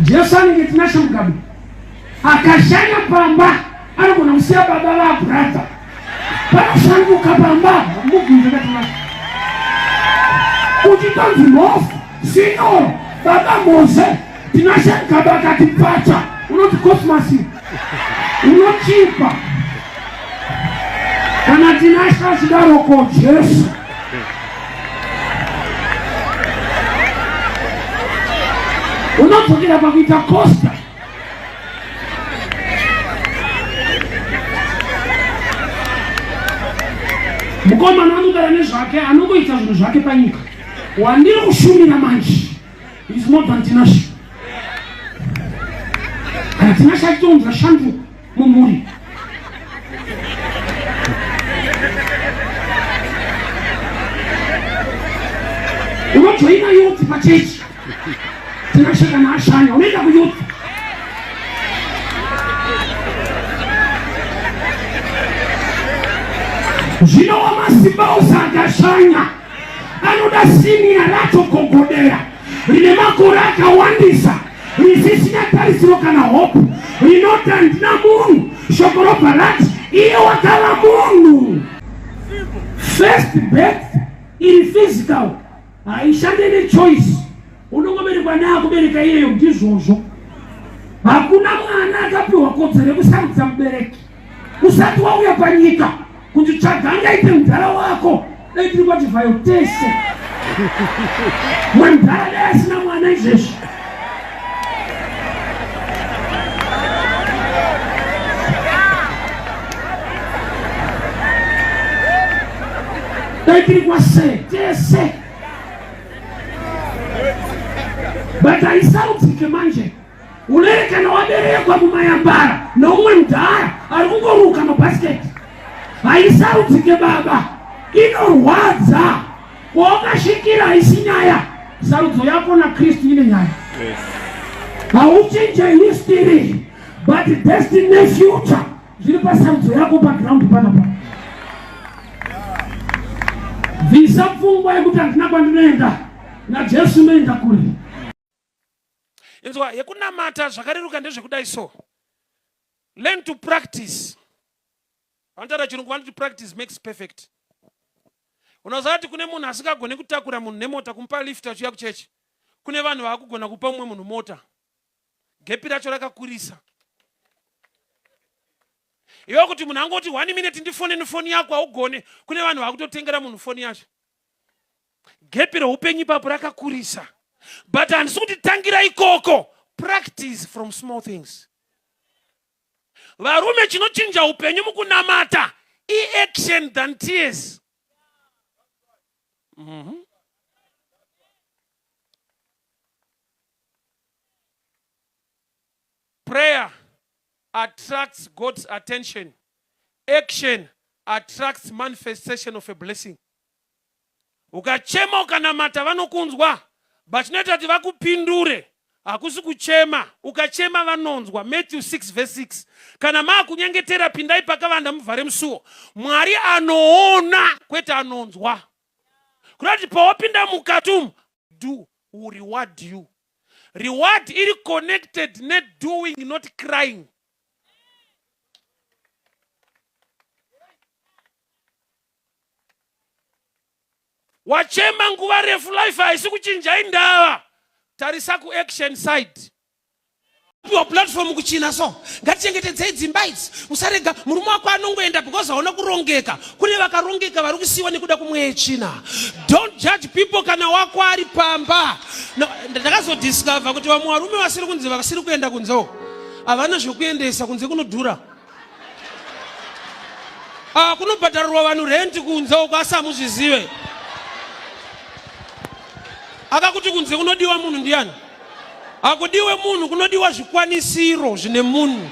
Jesu anenge Tinashe Mugabe akashanya pamba anogona kusiya baba vabrother panoshanduka pamba mubvunze katinashe uchitonzi mhofu sinyoro baba moze Tinashe Mugabe akati pacha unoti cosmasi unochipa kana Tinashe achidaroko Jesu unodzokera pakuita costa mukomana anogara nezvake anongoita zvinhu zvake panyika wandiri kushumira manje is more than Tinashe kana Tinashe achitounza shanduko mumhuri unojoina youth pachechi Tinashe kana ashanya unoenda kuyouth zvino wamasimba ose akashanya anoda siniya racho gogodera rine makore akawandisa risisina tarisiro kana hope rinoti handina munhu shoko robva rati iye wakava munhu first birth iri physical haishande nechoice unongoberekwa neakubereka iyeyo ndizvozvo hakuna mwana akapiwa kodzero yekusarudza mubereki usati wauya panyika kuti tsvaga angaite mudhara wako dai tiri kwativhayo tese mwemudhara dai asina mwana izvezvi dai tiri kwase tese but haisarudzike manje Unere kana waberekwa mumayambara noumwe mudhara ari kungoruka mabhasiketi haisarudzike baba, inorwadza. Kwawakasvikira haisi nyaya, sarudzo yako naKristu ine nyaya. Hauchinje history but destiny nefuture zviri pasarudzo yako paground panapa. Bvisa pfungwa yekuti handina kwandinoenda naJesu unoenda kure. Inzwa yekunamata zvakareruka ndezvekudai so. Learn to practice. Vanotaura chirungu vanoti practice makes perfect. Unoziva kuti kune munhu asingagone kutakura munhu nemota kumupa lift achiuya kuchechi. Kune vanhu vaakugona kupa mumwe munhu mota. Gepi racho rakakurisa. Iwe kuti munhu angoti one minute ndifone nefoni yako haugone. Kune vanhu vaakutotengera munhu foni yacho. Gepi reupenyu ipapo rakakurisa. But handisi kuti tangira ikoko. Practice from small things. Varume chinochinja upenyu mukunamata iaction than tears. Mm -hmm. Prayer attracts God's attention. Action attracts manifestation of a blessing. Ukachema ukanamata vanokunzwa but chinoita kuti vakupindure hakusi kuchema. Ukachema vanonzwa. Matthew 6 verse 6. Kana maakunyengetera pindai pakavanda muvhare musuo. Mwari anoona kwete anonzwa. Kuda kuti pawapinda mukati umu do will reward you. Reward iri connected nedoing not crying. Wachema nguva refu life haisi kuchinja indava. Tarisa ku action side. Piwa platform kuchina so ngatichengetedzei dzimba idzi usarega murume wako anongoenda because hauna kurongeka kune vakarongeka vari kusiyiwa nekuda kumweya yetsvina don't judge people kana wako ari pamba no, ndakazodiscover kuti vamwe varume vasiri kunze vasiri kuenda kunze havana zvekuendesa kunze kunodhura Ah, kunobhadharirwa vanhu rent kunze uko asi hamuzvizive. Akakuti kunze kunodiwa munhu ndiani? Hakudiwe munhu, kunodiwa zvikwanisiro zvine munhu.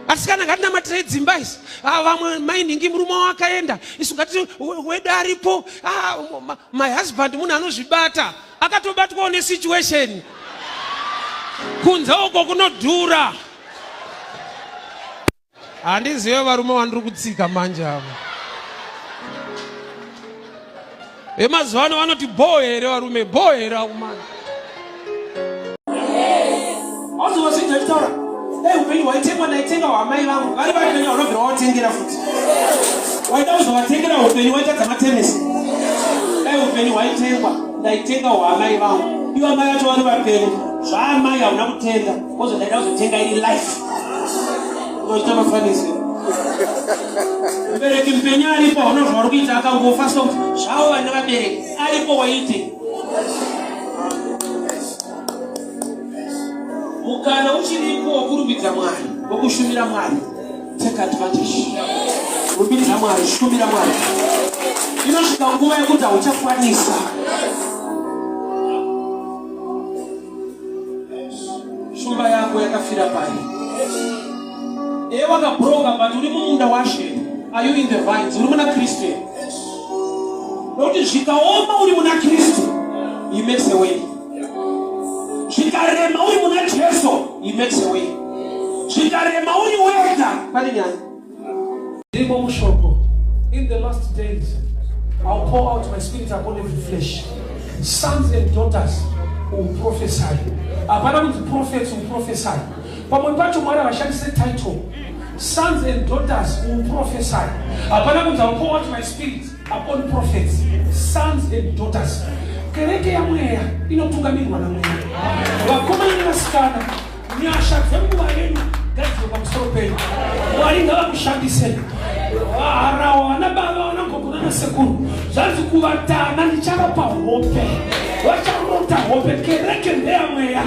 Asikana ngatinamatirei dzimba izi. Ah, vamwe mainhingi murume wakaenda isu ngati wedu aripo. Ah, my husband munhu anozvibata. Akatobatwawo nesituation. Kunze uko kunodhura. Handizive varume wandiri kutsika manje ava. Vemazuva ano vanoti bhoo here varume, bhoo here akumana. Hauzi wazvinzwa achitaura dai upenyu hwaitengwa ndaitenga hwamai vangu vari vapenyu haunobvira wavatengera futi waida kuzovatengera upenyu waitadza matenesi dai upenyu hwaitengwa ndaitenga hwaamai vangu ivo amai vacho vari vapenyu zvaamai hauna kutenga kozo ndaida kuzotenga iri life unochita mafanisi mubereki mupenyu aripo hauna zvauri kuita akangofa so zvavo vane vabereki aripo waite mukana uchiripo wokurumbidza mwari wokushumira mwari take advantage rumbidza mwari shumira mwari inosvika nguva yekuti hauchakwanisa shumba yako yakafira pai eye wakabroka but uri mumunda washe are you in the vines uri muna kristu here nokuti zvikaoma uri muna kristu he makes a way zvikarema uri muna jesu he makes a way zvikarema uri wega pane nyaya Ndimo mushoko. In the last days, I'll pour out my spirit upon every flesh. Sons and daughters will prophesy. Hapana kunzi prophets will prophesy. Pamwe pacho Mwari havashandise title. Sons and daughters will prophesy. Hapana kunzi I'll pour out my spirit upon prophets. Sons and daughters. Kereke yamweya inotungamirirwa namweya. Vakomana nevasikana Nyasha dzenguva yenyu ngadzive pamusoro penyu. Mwari ngavakushandisei. Vaharawa vana baba vana gogo nana sekuru zvanzi kuvatana ndichavapa hope. Vacharota hope. Kereke ndeyamweya.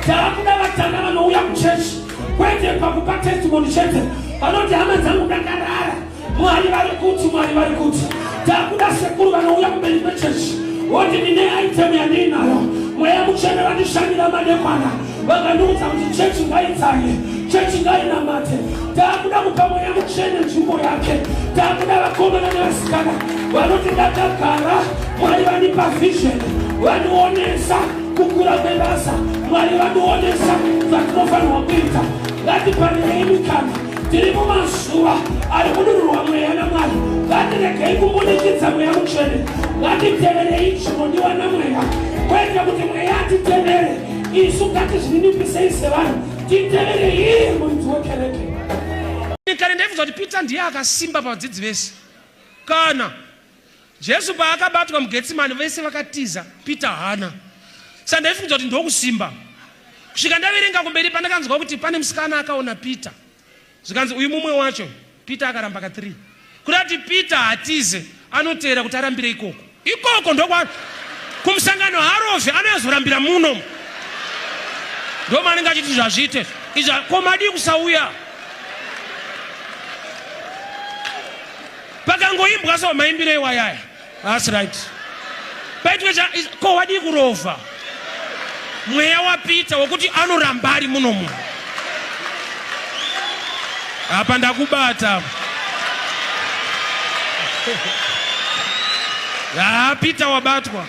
Taakuda vatana vanouya kuchechi kwete pakupa testimony chete. Vanoti hama dzangu ndakarara Mwari vari kuti, Mwari vari kuti, takuda sekuru vanouya kumberi kwechechi voti ndine item yandiinayo, mweya mutsvene vandishandira madekwana, vakandiudza kuti chechi ngaitsanye, chechi ngainamate. Takuda kupa mweya mutsvene nzvimbo yake. Takuda vakomana nevasikana vanoti ndakagara, Mwari vandipa vision, vandionesa kukura kwebasa, Mwari vandionesa zvatinofanirwa kuita. Ngatipanirei mikana Tiri mumazuva ari kudururwa mweya naMwari. Ngatiregei kumbunikidza mweya mutsvene, ngatiteverei zvinodiwa namweya, kwete kuti mweya atitevere isu. Ngatizvininipisei sevanhu, titevere iye muridzi wekereke. Kare ndaifunga kuti Peter ndiye akasimba pavadzidzi vese. Kana Jesu paakabatwa muGetsimani vese vakatiza, Peter haana. Saka ndaifunga kuti ndokusimba. Kusvika ndaverenga kumberi pandakanzwa kuti pane musikana akaona Peter. Zvikanzi uyu mumwe wacho, Peter akaramba ka 3. Kuda kuti Peter hatize, anoteera kuti arambire ikoko. Ikoko ndokwa kumusangano harovi anoyazorambira muno. Ndomaanenge achiti zvazviite. Izvi ko madii kusauya? Pakangoimbwa so maimbiro iwayaya. That's right. Paitwe cha ko wadii kurova mweya waPeter wokuti anoramba ari muno muno. Apa ndakubata. Ah, Peter wabatwa.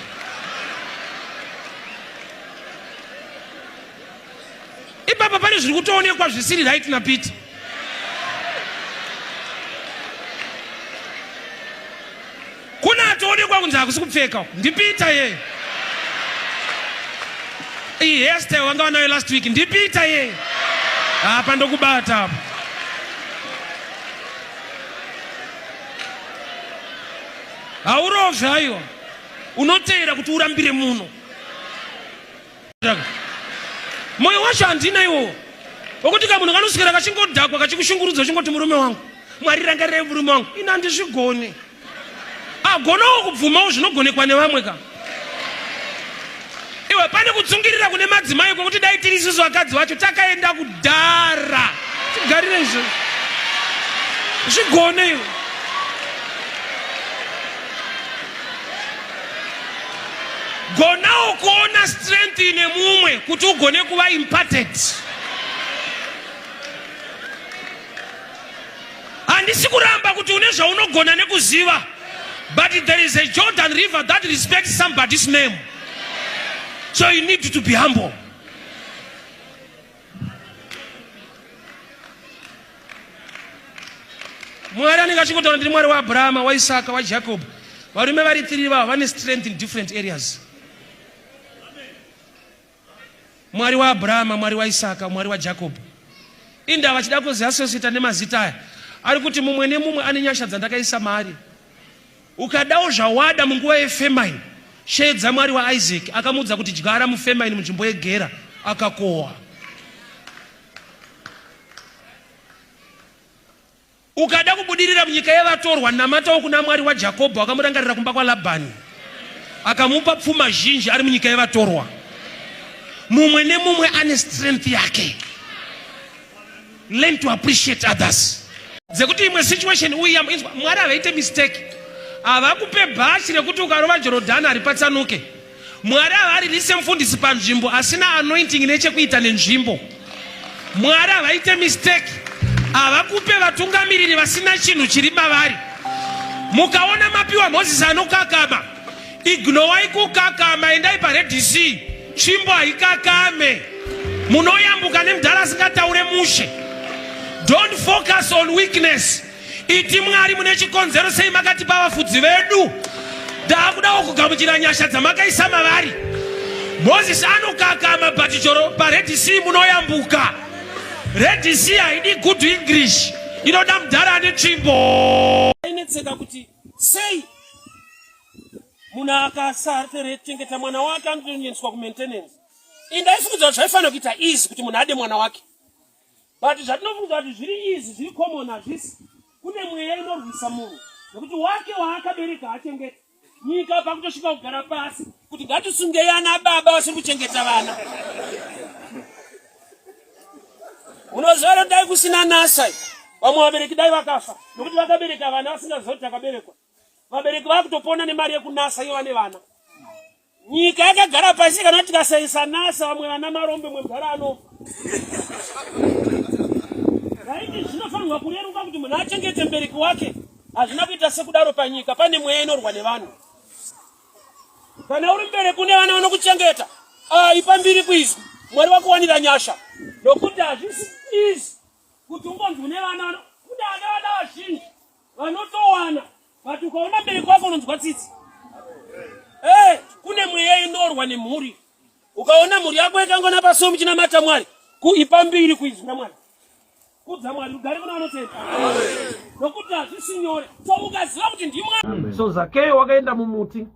Ipapa pane zviri kutoonekwa zvisiri right naPeter. Kuna atoonekwa kunzi hakusi kupfeka ndiPeter yeye. Iyi hairstyle vanga vanayo last week ndiPeter yeye. Apa ndokubata apa. Haurovhi aiwa. Unoteera kuti urambire muno. Moyo wacho handina iwowo wekuti kamunhu kanoswera kachingodhakwa kachikushungurudza uchingoti murume wangu mwari rangarirai murume wangu ini handizvigoni agonawo kubvumawo zvinogonekwa nevamwe ka iwe pane kutsungirira kune madzimai kwekuti dai tiri isusu vakadzi vacho takaenda kudhara tigarire izvo zvigone iwe Gonawo kuona strength ine mumwe kuti ugone kuva imparted. Handisi kuramba kuti une zvaunogona nekuziva, but there is a Jordan River that respects somebody's name. So you need to be humble. Mwari anenge achingotaura ndiri Mwari waAbrahama, waIsaka, waJacob. Varume vari three vavo vane strength in different areas. Mwari waAbrahama, Mwari waIsaka, Mwari waJakobho. Indava achida kuziasosieta nemazita aya, ari kuti mumwe nemumwe ane nyasha dzandakaisa maari. Ukadawo zvawada munguva yefamine, sheedza Mwari waIsaac, akamuudza kuti dyara mufamine munzvimbo yeGera, akakohwa. Ukada kubudirira munyika yevatorwa, namatawo kuna Mwari waJakobho, akamurangarira kumba kwaLabhani, akamupa pfuma zhinji ari munyika yevatorwa. Mumwe nemumwe ane strength yake. Learn to appreciate others. Dzekuti imwe situation uya inzwa Mwari havaite mistake. Havakupe bhachi rekuti ukarova Jorodhani haripatsanuke. Mwari havaririse mufundisi panzvimbo asina anointing nechekuita nenzvimbo. Mwari havaite mistake, havakupe vatungamiriri vasina chinhu chiri mavari. Mukaona mapiwa Moses anokakama, ignowai kukakama, endai paRed Sea, tsvimbo haikakame. Munoyambuka nemudhara asingataure mushe. Don't focus on weakness. Iti Mwari mune chikonzero sei makatipa vafudzi vedu. Ndaakudawo kugamuchira nyasha dzamakaisa mavari. Moses anokakama but choro paRed Sea munoyambuka. Red Sea haidi good English. Inoda mudhara ane tsvimbo. Ainetseka kuti sei munhu akasachengeta mwana wake anotoendeswa kumaintenance. Indaifungidzira zvaifanira kuita easy kuti munhu ade mwana wake. But zvatinofunga kuti zviri easy zviri common hazvisi. Kune mweya inorwisa munhu nekuti wake waakabereka haachengeti. Nyika pakutosvika kugara pasi kuti ngatisungei ana baba vasiri kuchengeta vana. Unoziva here dai kusina NASA vamwe vabereki dai vakafa nokuti vakabereka vana vasingaziva kuti takaberekwa. Vabereki vakutopona nemari yekunasa iyo vane vana. Nyika yakagara pasi kana tikasaisa NASA vamwe vana marombe mwe mudhara anofa. Raiti zvinofanirwa kureruka kuti munhu achengete mubereki wake. Hazvina kuita sekudaro panyika pane mweya inorwa nevanhu. Kana uri mubereki une vana vanokuchengeta, ah, ipa mbiri kuizwi. Mwari vakuwanira nyasha. Nokuti hazvisi easy kuti ungonzi une vana kune vana vana vazhinji vanotowana but ukaona mbereki wako unonzwa tsitsi hey, eh, kune mweya inorwa nemhuri ukaona mhuri yako yakangona paso muchinamata mwari kuipa mbiri kuizwi ramwari kudza mwari rugare kuna vanotenda nokuti hazvisi nyore so ukaziva kuti ndimwari so zakeyo wakaenda mumuti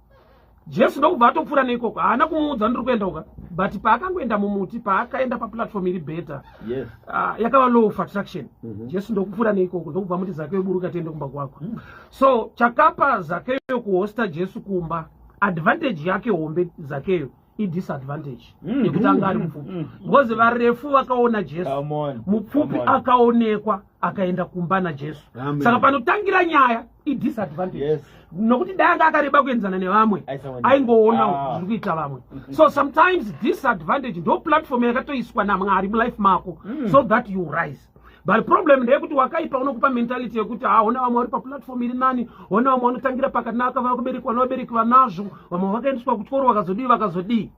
Jesu ndokubva atopfuura neikoko haana kumuudza ndiri kuenda uka but paakangoenda mumuti paakaenda paplatform iri better yes. uh, yakava law of attraction mm -hmm. Jesu ndokupfuura neikoko ndokubva muti Zakeyo buruka tiende kumba kwako mm. so chakapa Zakeyo kuhosta Jesu kumba advantage yake hombe Zakeyo idisadvantage mm. yekuti anga ari mupfupi mm. because varefu vakaona Jesu mupfupi akaonekwa akaenda kumba naJesu saka panotangira nyaya idisadvantage yes. nokuti dai anga akareba kuenzana nevamwe aingoona ah. zviri kuita vamwe so sometimes disadvantage ndo platform yakatoiswa namwari mulife mako mm. so that you rise but problem ndeyekuti wakaipa unokupa mentality yekuti ah, hona vamwe vari paplatform iri nani hona vamwe vanotangira pakanaka vakuberekwa nevabereki vanazvo vamwe vakaendeswa kuchikoro vakazodii vakazodii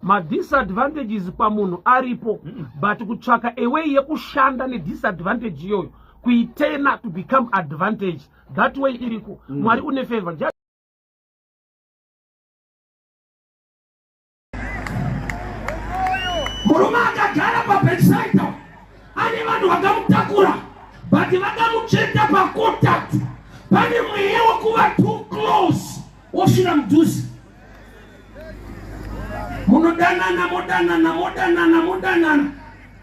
madisadvantages pamunhu aripo but kutsvaka a way yekushanda nedisadvantage iyoyo kuitena to become advantage that way iriko mm. Mwari une favor. Murume akagara paBethsaida ane vanhu vakamutakura but vakamucheta pacontact pane mweya wekuva too close wosvira mudhuze munodanana modanana modanana modanana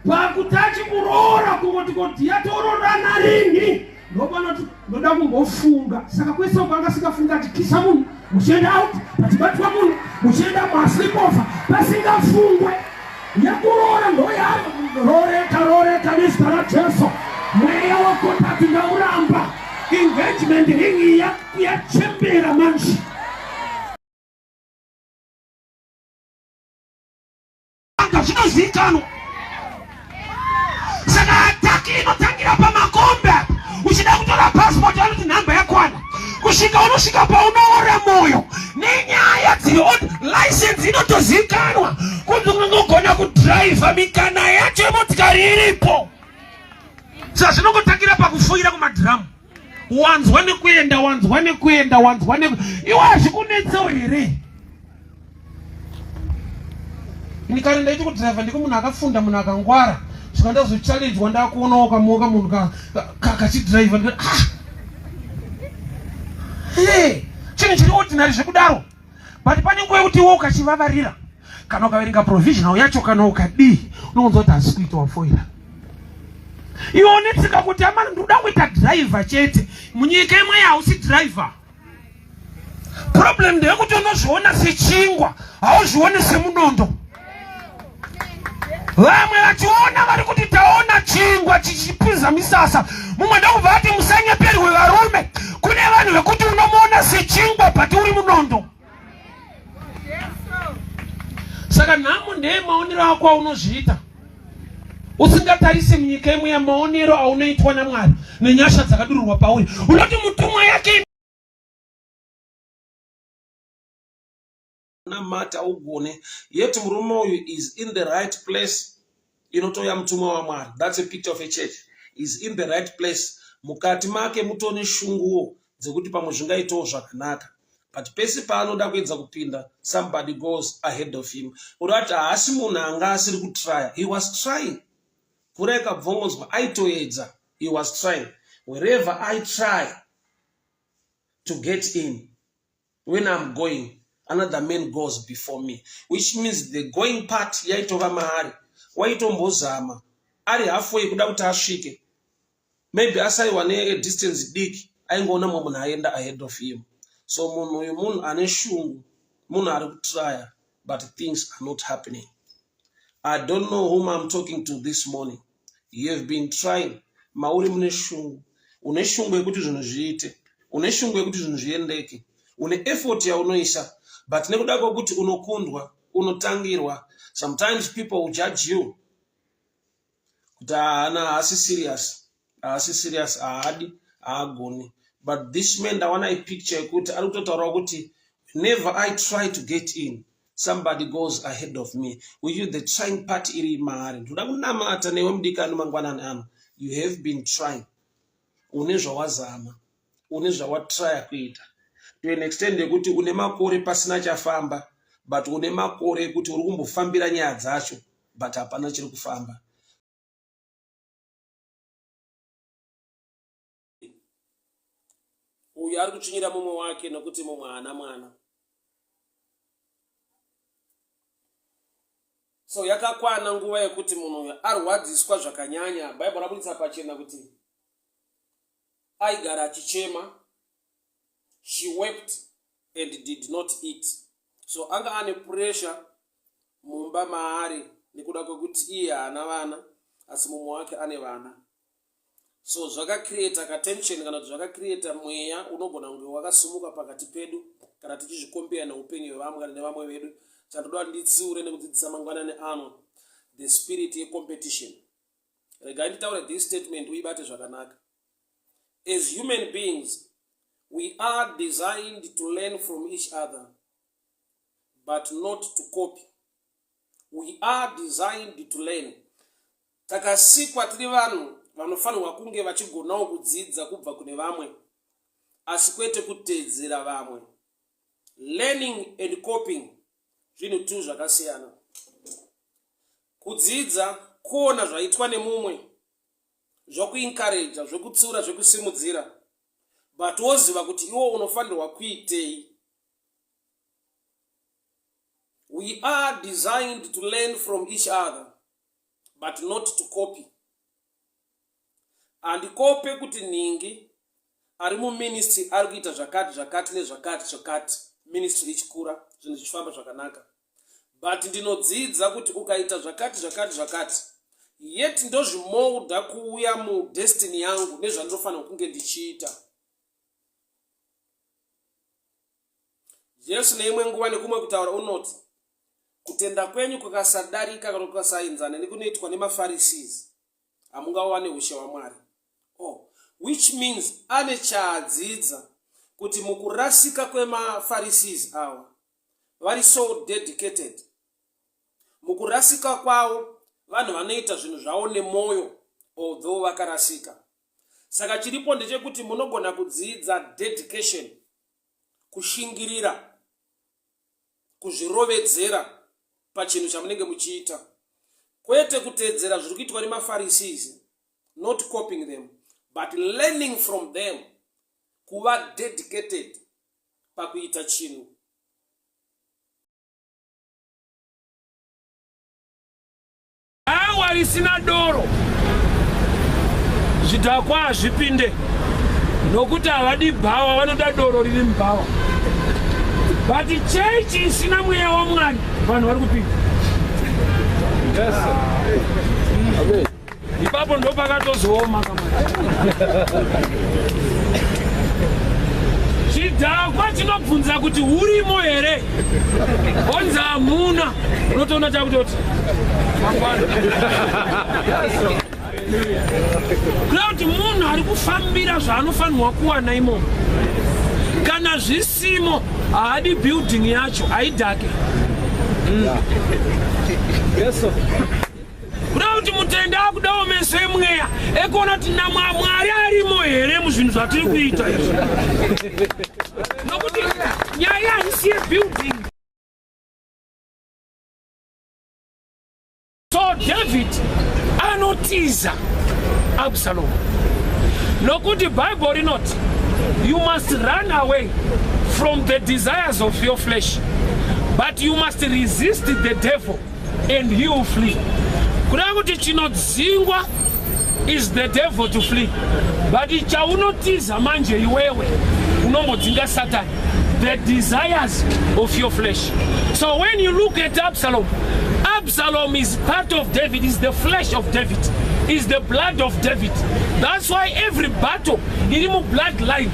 pakuti achikuroora kungoti koti yatoroorana rini ndopanoti ndoda kumbofunga saka kwese uko angasikafunga achikisa munhu muchienda out pachibatwa munhu muchienda maslipover pasingafungwe yekuroora ndoyavo roreka roreka nezita rajesu mweya wekotati ndauramba engagement ring yachembera manje Anga zvinozivikanwa. Saka ataki inotangira pamakombe apa. Uchida kutora passport vanoti nhamba yakwana. Kusvika unosvika paunoora moyo nenyaya dziri on license inotozivikanwa kunzi unongogona kudhiraivha mikana yacho yemotikari iripo. Saka zvinongotangira pakufoira kumadhiramu. Wanzwa nekuenda, wanzwa nekuenda, wanzwa neku iwe hazvikunetsewo here? Ini kare ndaiti kudriver ndiko munhu akafunda munhu akangwara. Svika ndazochallengewa ndakuonawo kamuoka munhu kachidriver ndikati ah! Hey, chinhu chiri ordinary zvekudaro. But pane nguva yekuti iwe ukachivavarira kana ukaverenga provisional yacho kana ukadii unoonza kuti hazisi kuita wafoira. Iwe unetsika kuti amana ndikuda kuita driver chete. Munyika imwe hausi driver. Problem ndeyekuti unozviona sechingwa, hauzvione semunondo. Vamwe vachiona vari kuti taona chingwa chichipinza misasa, mumwe ndokubva ati musanyeperwe varume, kune vanhu vekuti unomuona sechingwa but uri munondo. Saka nhamo ndeye maonero ako aunozviita usingatarise munyika imwe maonero aunoitwa naMwari nenyasha dzakadururwa pauri. Unoti mutumwa yake namata ugone yet murume uyu is in the right place inotouya mutumwa wamwari that's a picture of a church is in the right place mukati make mutone shunguwo dzekuti pamwe zvingaitawo zvakanaka but pese paanoda kuedza kupinda somebody goes ahead of him urati haasi munhu anga asiri kutrya he was trying mvura ikabvongodzwa aitoedza he was trying wherever i try to get in when i'm going another man goes before me which means the going part yaitova maari waitombozama ari halfway kuda kuti asvike maybe asaiwa nedistance diki aingoona mumwe munhu aenda ahead of him so munhu uyu munhu ane shungu munhu ari kutrya but things are not happening i don't know whom i'm talking to this morning you have been trying mauri mune shungu une shungu yekuti zvinhu zviite une shungu yekuti zvinhu zviendeke une effort yaunoisa but nekuda kwekuti unokundwa unotangirwa sometimes people will judge you kuti haana haasi serious haasi serious haadi haagoni but this man ndawana ipicture yekuti ari kutotaurawo kuti never i try to get in somebody goes ahead of me with you the trying part iri maari ndoda kunamata newe mudikani mangwanani ano you have been trying une zvawazama une zvawatraya kuita to an extent yekuti une makore pasina chafamba but une makore ekuti uri kumbofambira nyaya dzacho but hapana chiri kufamba uyu ari kutsvinyira mumwe wake nokuti mumwe haana mwana so yakakwana nguva yekuti munhu uyu arwadziswa zvakanyanya bhaibheri rabuditsa pachena kuti aigara achichema she wept and did not eat so anga ane pressure mumba maari nekuda kwekuti iye haana vana asi mumwe wake ane vana so zvakacreata katension kana kuti zvakacreata mweya unogona kunge wakasimuka pakati pedu kana tichizvikombeya neupenyu hwevamwe kana nevamwe vedu chandoda nditsiure nekudzidzisa mangwanani ano the spirit yecompetition regai nditaure this statement uibate zvakanaka as human beings we are designed to learn from each other but not to copy we are designed to learn takasikwa tiri vanhu vanofanirwa kunge vachigonawo kudzidza kubva kune vamwe asi kwete kuteedzera vamwe learning and copying zvinhu tu zvakasiyana Kudzidza kuona zvaitwa nemumwe zvokuencourager zvekutsiura zvekusimudzira but woziva kuti iwo unofanirwa kuitei. We are designed to learn from each other but not to copy. Handikope kuti nhingi ari muministry ari kuita zvakati zvakati nezvakati zvakati ministry ichikura zvinhu zvichifamba zvakanaka but ndinodzidza kuti ukaita zvakati zvakati zvakati yet ndozvimolda kuuya mudestiny yangu nezvandinofanira kunge ndichiita jesu neimwe nguva nekumwe kutaura unoti kutenda kwenyu kukasadarika kana kukasainzana nekunoitwa nemapharisees hamungawane ushe hwamwari oh, which means ane chaadzidza kuti mukurasika kwemapharisees awa vari so dedicated mukurasika kwavo vanhu vanoita zvinhu zvavo nemwoyo although vakarasika saka chiripo ndechekuti munogona kudzidza dedication kushingirira kuzvirovedzera pachinhu chamunenge muchiita kwete kuteedzera zviri kuitwa nemafarisizi not copying them but learning from them kuva dedicated pakuita chinhu Bhawa risina doro, zvidhakwa hazvipinde nokuti havadi bhawa, vanoda doro riri mubhawa. But chechi isina mweya waMwari, vanhu vari kupinda. Yes, sir. Ipapo ndopakatozooma kamari. Chidhakwa chinobvunza kuti urimo here? Onzi hamuna. Unotoona chakutoti mangwana. Kuda kuti munhu ari kufambira zvaanofanirwa kuwana imomo. Kana zvisimo haadi building yacho haidhake. Mm. Yes, sir. Kuda kuti mutende akudawo meso emweya ekuona kuti namwamwari arimo here muzvinhu zvatiri kuita izvi nokuti nyaya haisi yebuilding so david anotiza absalom nokuti bible rinoti you must run away from the desires of your flesh but you must resist the devil and he will flee kureva kuti chinodzingwa is the devil to flee but chaunotiza manje iwewe unombodzinga satan the desires of your flesh so when you look at absalom absalom is part of david is the flesh of david is the blood of david that's why every battle iri mublood line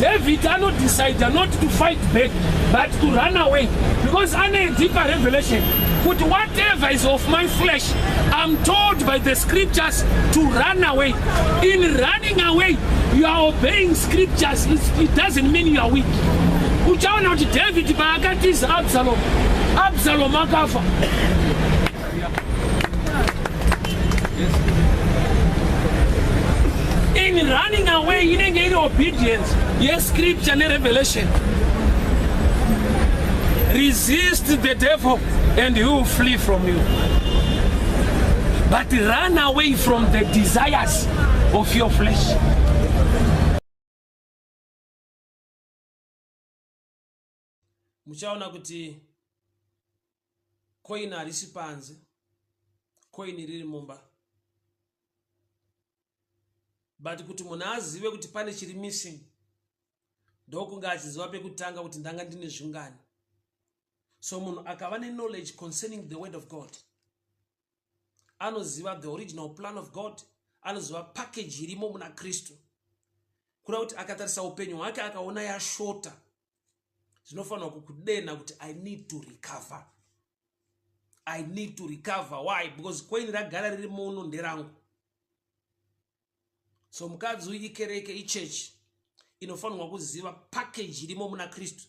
david anodecide not to fight back but to run away because ane deeper revelation kuti whatever is of my flesh i'm told by the scriptures to run away in running away you are obeying scriptures It's, it doesn't mean you are weak uchaona kuti david paakatiza absalom absalom akafa In running away inenge iri obedience yescripture nerevelation. Resist the devil and he will flee from you. But run away from the desires of your flesh. Muchaona kuti koini harisi panze, koini riri mumba. But kuti munhu azive kuti pane chiri missing, ndokunge achiziva pekutanga kuti ndanga ndine zvingani. So munhu akava neknowledge concerning the word of God, anoziva the original plan of God, anoziva package irimo muna Kristu. Kureva kuti akatarisa upenyu hwake akaona yashota, zvinofanirwa kukudenha kuti i need to recover i need to recover why because coin ragara riri muno nderangu so mukadzi uyu ikereke ichechi inofanirwa kuziva package irimo muna kristu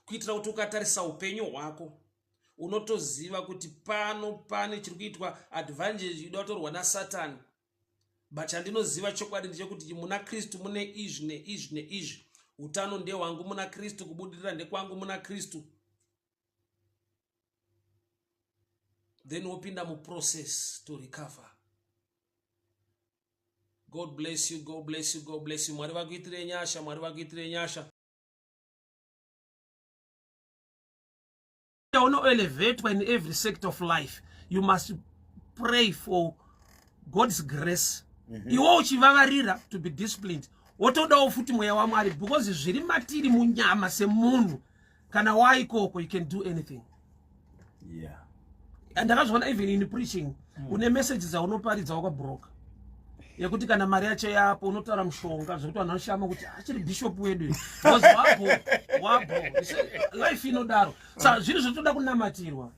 kuitira kuti ukatarisa upenyu hwako unotoziva kuti pano pane chiri kuitwa advantage ida kutorwa nasatani but chandinoziva chokwadi ndechekuti muna kristu mune izvi neizvi neizvi utano ndehwangu muna kristu kubudirira ndekwangu muna kristu then wopinda muprocess to recover god bless you god bless you god bless you mwari vakuitire nyasha mwari vakuitire nyasha unoelevatwa in every sector of life you must pray for god's grace mm -hmm. iwe uchivavarira to be disciplined wotodawo futi mweya wamwari because zviri matiri munyama semunhu kana waikoko you can do anything yeah. ndakazviona even in preaching mm. une message dzaunoparidza wakabroka yekuti kana mari yacho yapo unotaura mushonga zvekuti vanhu vanoshama kuti achiri bishop wedu because wabho wabho life inodaro sa zviri zvotoda kunamatirwa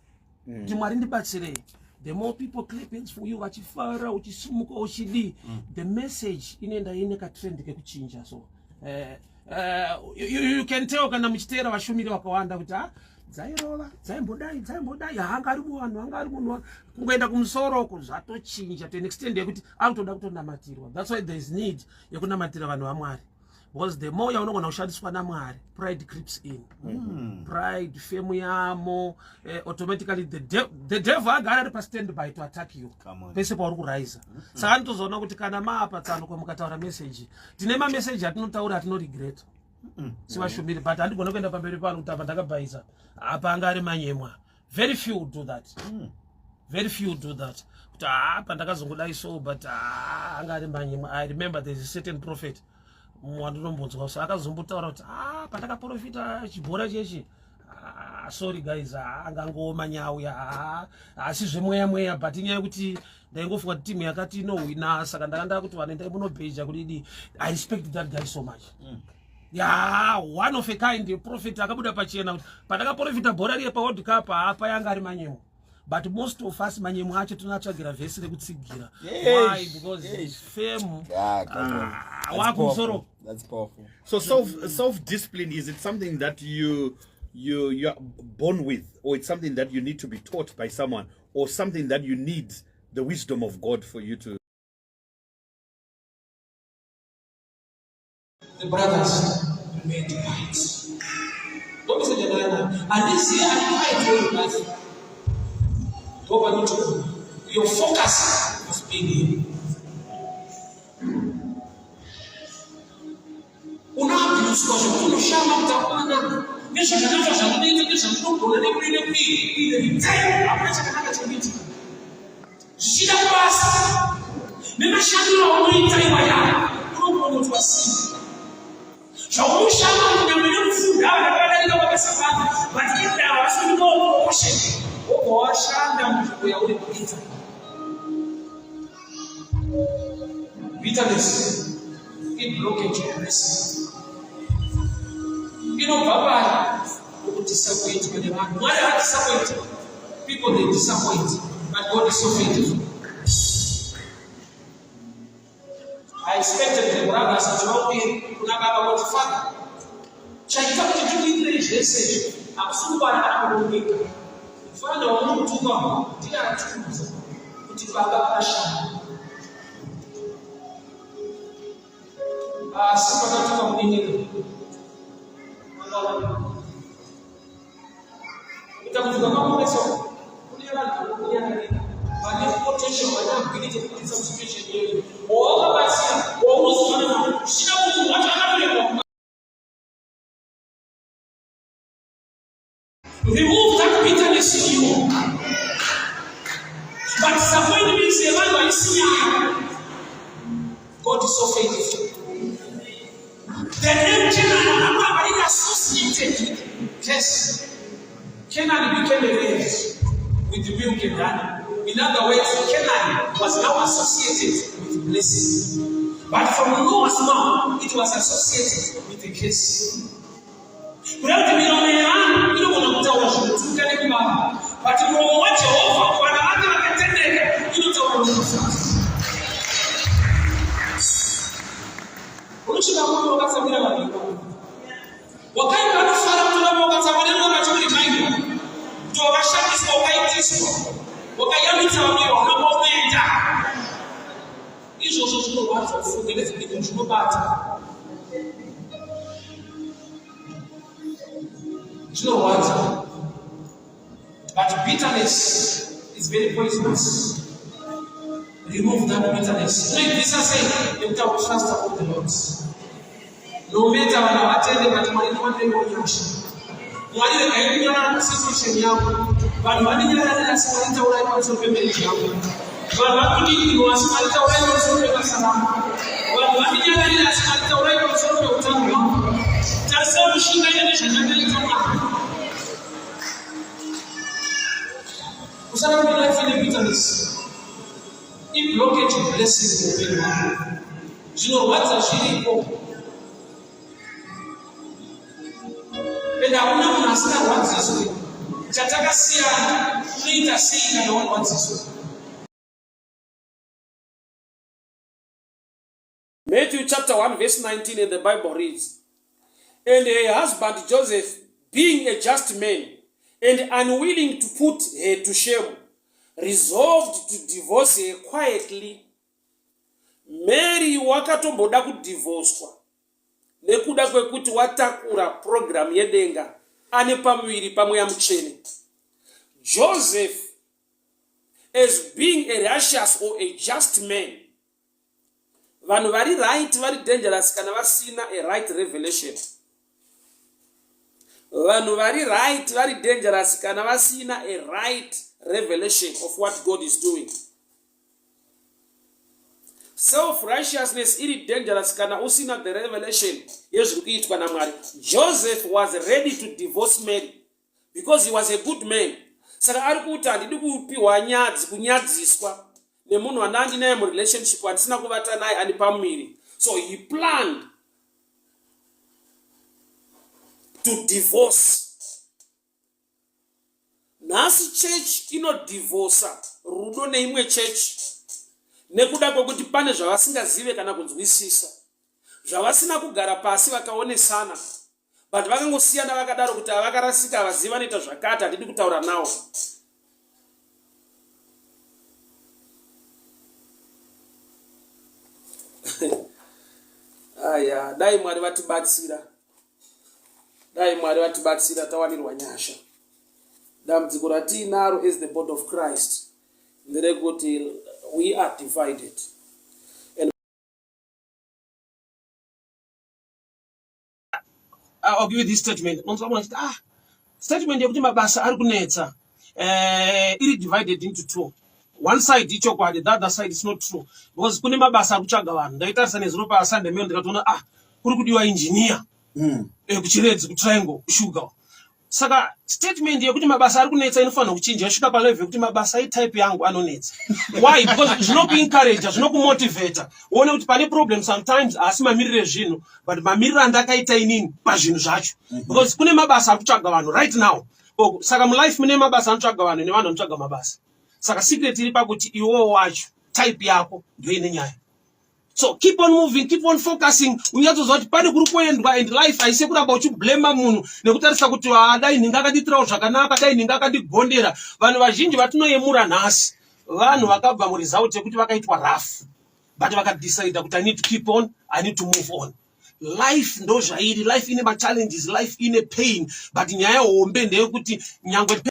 mm. kuti mwari ndibatsirei the more people clap hands for you vachifara uchisimuka uchidii mm. the message inoenda ine katrend kekuchinja so uh, you, you can tell kana muchiteera vashumiri vakawanda kuti ah, dzairova dzaimbodai dzaimbodai haanga ari muvanhu anga ari munhu kungoenda kumusoro uko zvatochinja to an extent yekuti akutoda kutonamatirwa thats why there is need yekunamatira vanhu vamwari. Because the more yaunogona kushandiswa naMwari, pride creeps in. Pride fame yamo, automatically the devil agara ari pastand by to attack you pese pauri kuraisa. Saka anotozoona kuti kana maapa tsano kwemukataura message, tine mameseji atinotaura atinoregreta sivashumiri, but handigona kuenda pamberi pano kuti apa ndakabhaisa, apa anga ari manyemwa. Very few do that. Very few do that, kuti apa ndakazongodai so, but anga ari manyemwa. I remember there's a certain prophet wandinombonzwa, so akazombotaura kuti pandakaprofita chibhora chechi, sorry guys, angangooma nyauya, asi zvemweya mweya, but inyaya yekuti ndaingofunga kuti timu yakati inohwina, saka ndanga ndakuti vanhu endai munobheja kudidi. I respect that guy so much. Ya, one of a kind prophet akabuda pachena kuti pandakaprofita bhora riye paWorld Cup, apa yanga ari manyemo. But most of us, manyemo acho tinoatsvagira vhesi rekutsigira. Why? Because fame wakumusoro. That's powerful. So self discipline, is it something that you are born with, or it's something that you need to be taught by someone, or something that you need the wisdom of God for you to? The brothers remained quiet. Ndomisejanana handizivi ari quiet all your life. Ndopanoti your focus must be in him. Unoabhuswa zvekuti unoshama kuti akwana nezvakanaka zvamunoita, nezvamunogona, nekuri nekuri, in return hakuna chakanaka chinoitika. Zvichida kubasa nemashandiro aunoita iwaya, unogona kuti wasimba zvaunoshanda kuti nyangwe nekufunda vakadarika mabasa pano, but indawo asikuitawo promotion, wobva washanda munzvimbo yauri kuita. Bitterness iblockage of blessing. Inobva pari nokudisappointwa nevanhu. Mwari haadisappoint people, they disappoint, but God is so faithful. I expected the brothers kuti vauye kuna baba kuti, "Father, chaita kuti tikuitirei zvese izvi hakusi kukwana kana kurongeka. Mufana wamunokutuka ndiye atiudza kuti baba vakashanda." Asi pakatuka munin'ina, kutambudzika kwakumeso kune vanhu vanokunyararira, vane potential, vane ability yekubudisa musituation yedu, wawakabatsira, waunozivana navo, zvichida munhu wacho akatorerwa. Remove that bitterness in you. But disappointments yevanhu haisi nyaya. God is so faithful. The name Canaan rakaramba riri associated with curse. Canaan became a land with the milk and honey. In other words, Canaan was now associated with blessing. But from Noah's mouth, it was associated with a curse. Kuda kuti miromo yevanhu inogona kutaura zvinotuka nekuvava, but muromo waJehovha kuvana vake vakatendeka inotaura ropafadzo. Unosvika mwoyo wakatsamwira vanhu ivavo. Wakaipa anofara kutoramba wakatsamwa nemuromo achikurimainda kuti wakashandiswa, wakaitiswa, wakayambitsa vamwe, hauna kwaunoenda. Izvozvo zvinorwadza ufunge, nedzimwe zvinobata, zvinorwadza, but bitterness is very poisonous. Remove that bitterness. Unoibvisa sei? Nekuti trust upon the Lord. No matter vanhu havatende, but Mwari ndiwandirengo nyasha. Mwari, regai kunyarara pasituation yangu. Vanhu vandinyararira, asi Mwari, taurai pamusoro pemarriage yangu. Vanhu vari asi Mwari, taurai pamusoro pebasa rangu. Vanhu vandinyararira, asi Mwari, taurai pamusoro peutano hwangu. Tarisai kushingaira nezvandakaita. Mwari, usaramba life ine bitterness. Iblockage blessing muupenyu hwako. Zvinorwadza zviripo, ende hakuna munhu asingarwadziswi. Chatakasiyana, unoita sei kana warwadziswa? Matthew chapter 1 verse 19, and the Bible reads, "And her husband Joseph, being a just man and unwilling to put her to shame, resolved to divorce her quietly." Mary wakatomboda kudhivhoswa. nekuda kwekuti watakura purogiramu yedenga ane pamuviri pamweya mutsvene. Joseph as being a righteous or a just man vanhu vari right vari dangerous kana vasina a right revelation vanhu vari right vari dangerous kana vasina a right revelation of what god is doing self righteousness iri dangerous kana usina the revelation yezviri kuitwa namwari joseph was ready to divorce mary because he was a good man saka ari kuti handidi kupiwa nyadzi kunyadziswa nemunhu wandandinaye murelationship wandisina kuvata naye ane pamuviri so he planned to divorce nhasi church inodhivhosa rudo neimwe chechi nekuda kwekuti pane zvavasingazive kana kunzwisisa zvavasina kugara pasi vakaonesana but vakangosiyana vakadaro kuti avakarasika havazivi vanoita zvakati handidi kutaura nawo aya dai mwari vatibatsira dai mwari vatibatsira tawanirwa nyasha dambudziko ratiinaro as the body of christ nderekuti we are divided and I'll give you this statement. Unonzwa munhu achiti ah statement yekuti mabasa ari kunetsa eh, iri divided into two. One side ichokwadi, the other side is not true because kune mabasa ari kutsvaga vanhu. Ndaitarisa nezuro paSunday Mail ndikatoona ah kuri kudiwa engineer mm. eh, kuchiredzi kutriangle kushuga saka statement yekuti mabasa ari kunetsa inofanira kuchinja yosvika palevel yekuti mabasa etype yangu anonetsa why because zvinokuencouragea zvinokumotivata uone kuti pane problem sometimes haasi mamiriro ezvinhu but mamiriro andakaita inini pazvinhu zvacho mhm. because kune mabasa ari kutsvaga vanhu right now saka mulife mune mabasa anotsvaga vanhu nevanhu vanotsvaga mabasa saka secret iri pakuti iwowo wacho type yako ndoine nyaya so keep on moving keep on focusing unyatsoziva kuti pane kuri kuendwa and life haisi kuramba uchiblema munhu nekutarisa kuti ah, dai nhinga akandiitirawo zvakanaka dai nhinga akandigondera vanhu vazhinji vatinoyemura nhasi vanhu vakabva muresult yekuti vakaitwa rough but vakadecida kuti i need to keep on i need to move on life ndo zvairi life ine machallenges life ine pain but nyaya hombe ndeyekuti nyangwe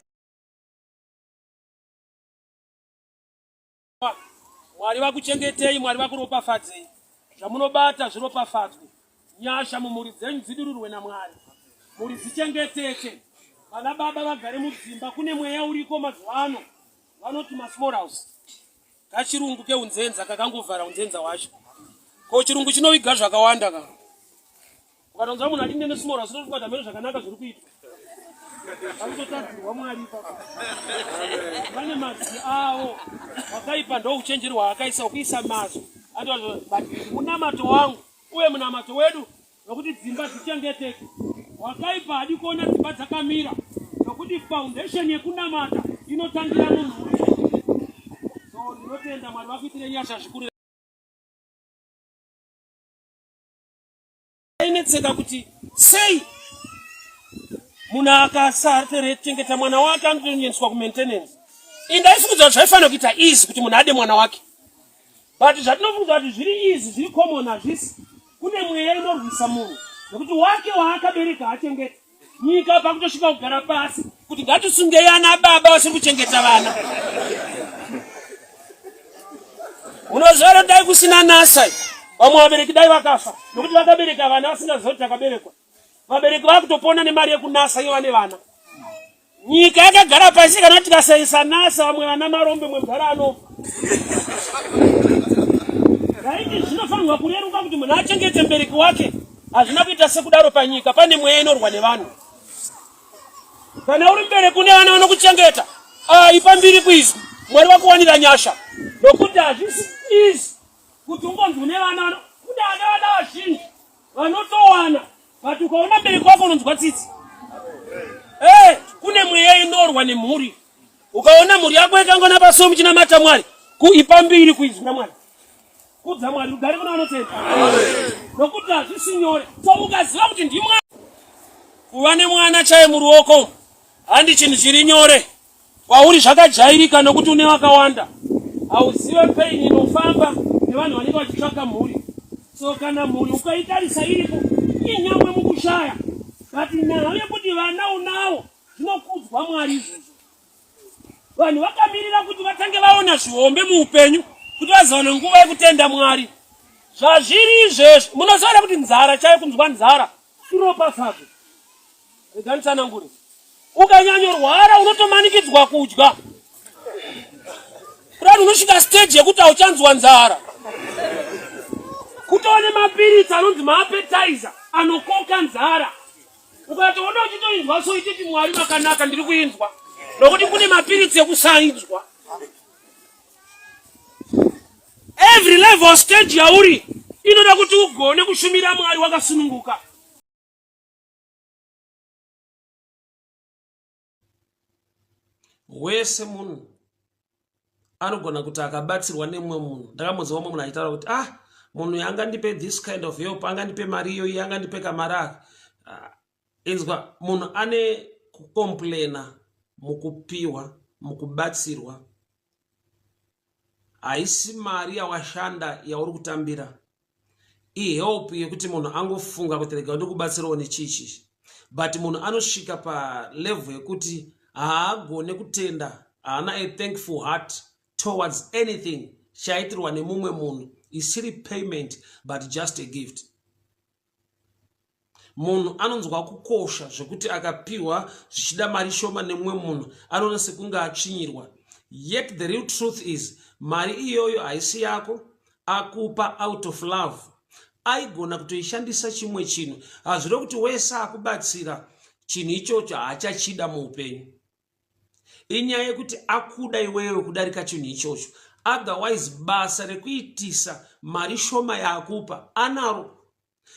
Mwari vakuchengetei, Mwari vakuropafadzei, zvamunobata zviropafadzwe, nyasha mumhuri dzenyu dzidururwe naMwari, mhuri dzichengeteke, vana baba vagare mudzimba. Kune mweya uriko mazuva ano vanoti masmall house, kachirungu keunzenza kakangovhara unzenza hwacho. Ko chirungu chinoviga zvakawanda ka ukatonzwa munhu achinde nesmall house unofunga kuti hameno zvakanaka zviri kuitwa vanototadzirwa mwari ipapa vane mazwi avo wakaipa ndouchenjeri hwaakaisa ukuisa mazwi but munamato wangu uye munamato wedu nokuti dzimba dzichengeteke wakaipa hadi kuona dzimba dzakamira nokuti foundation yekunamata inotangira mumhuri so ndinotenda mwari vakuitire nyasha zvikuru Ainetseka kuti sei munhu akasachengeta mwana wake anotoendeswa kumaintenance. Indaifungidza kuti zvaifanira kuita easy kuti munhu ade mwana wake, but zvatinofungidza kuti zviri easy zviri common hazvisi. Kune mweya inorwisa munhu nekuti wake waakabereka haachengeti. Nyika pakutosvika kugara pasi kuti ngatisungei ana baba vasiri kuchengeta vana. Unoziva here dai kusina NASA vamwe vabereki dai vakafa nokuti vakabereka vana vasingaziva kuti takaberekwa. Vabereki vakutopona nemari yekunasa iyo vane vana. Nyika yakagara pasi kana tikasaisa NASA vamwe vana marombe mwe mudhara anofa. Raiti zvinofanirwa kureruka kuti munhu achengete mubereki wake. Hazvina kuita sekudaro panyika pane mweya inorwa nevanhu. Kana uri mubereki une vana vanokuchengeta, ah, ipa mbiri kuizwi. Mwari vakuwanira nyasha. Nokuti hazvisi easy kuti ungonzi une vana kune vana vana vazhinji vanotowana but ukaona mubereki wako unonzwa tsitsi hey, eh, kune mweya inorwa nemhuri ukaona mhuri yako ikangona pasuo muchinamata mwari kuipa mbiri kuizwi ramwari kudza mwari rugare kuna vanotenda nokuti hazvisi nyore so ukaziva kuti ndimwari kuva nemwana chaye muruoko handi chinhu chiri nyore Kwauri zvakajairika nokuti une vakawanda. Hauzive pain inofamba nevanhu vanenge vachitsvaka mhuri. So kana mhuri ukaitarisa iripo Inyangwe mukushaya but nhau yekuti vana unawo zvinokudzwa Mwari izvozvo. Vanhu vakamirira kuti vatange vaona zvihombe muupenyu kuti vazowana nguva yekutenda Mwari. Zvazviri izvezvi munoziva kuti nzara chaiyo kunzwa nzara iropafadzo. Rega nditsanangure. Ukanyanyorwara unotomanikidzwa kudya. Kudai unosvika stage yekuti hauchanzwa nzara. Kutova nemapiritsi anonzi maappetizer anokoka nzara. Ukatoona uchitoinzwa so ititi Mwari makanaka ndiri kuinzwa. Nokuti kune mapiritsi ekusainzwa. Every level stage yauri inoda kuti ugone kushumira Mwari wakasununguka. Wese munhu anogona kuti akabatsirwa nemumwe munhu. Ndakambonzwa mumwe munhu achitaura kuti ah munhu uyu angandipe this kind of help, angandipe mari iyoyi, angandipe kamari aka. Ah, inzwa munhu ane kucomplaina mukupiwa, mukubatsirwa. Haisi mari yawashanda yauri kutambira. Ihelp yekuti munhu angofunga kuti rega ndikubatsirawo nechii chichi. But munhu anosvika palevel yekuti haagone kutenda, haana a thankful heart towards anything chaitirwa nemumwe munhu isiri payment but just a gift. Munhu anonzwa kukosha zvekuti akapiwa zvichida mari shoma nemumwe munhu anoona sekunge atsvinyirwa. Yet the real truth is mari iyoyo haisi yako, akupa out of love. Aigona kutoishandisa chimwe chinhu. Hazvirevi kuti wese akubatsira chinhu ichocho haachachida muupenyu. Inyaya yekuti akuda iwewe kudarika chinhu ichocho. Otherwise basa rekuitisa mari shoma yaakupa anaro.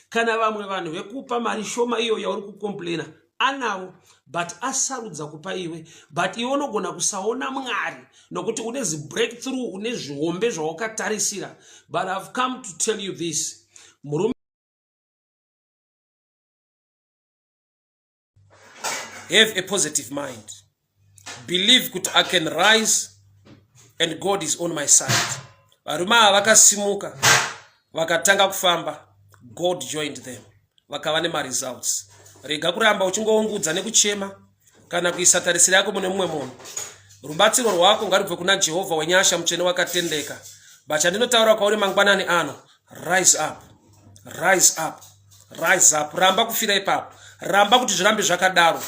Kana vamwe vanhu vekupa mari shoma iyo yauri kucomplaina anavo but asarudza kupa iwe but iwe unogona kusaona Mwari nokuti une zibreakthrough une zvihombe zvawakatarisira but I've come to tell you this murume have a positive mind believe kuti I can rise and God is on my side. Varume ava vakasimuka vakatanga kufamba, God joined them, vakava nemaresults. Rega kuramba uchingoungudza nekuchema kana kuisa tarisiro yako mune mumwe munhu. Rubatsiro rwako ngarubve kuna Jehovha wenyasha mutsvene wakatendeka. But chandinotaura kwauri mangwanani ano, rise up, rise up, rise up. Ramba kufira ipapo, ramba kuti zvirambe zvakadaro.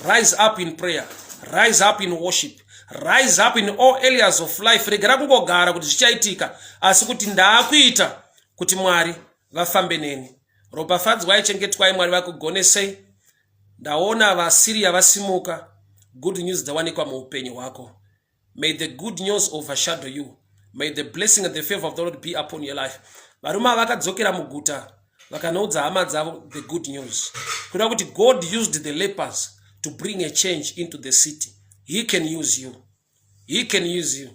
Rise up in prayer, rise up in worship, rise up in all areas of life. Regera kungogara kuti zvichaitika, asi kuti ndaakuita kuti Mwari vafambe neni. Ropafadzwai, chengetwai, Mwari vakugonesei. Ndaona vaSyria vasimuka, good news dzawanikwa muupenyu hwako. May the good news overshadow you. May the blessing and the favor of the Lord be upon your life. Varume ava vakadzokera muguta vakanoudza hama dzavo the good news. Kureva kuti God used the lepers to bring a change into the city. He can use you. He can use you.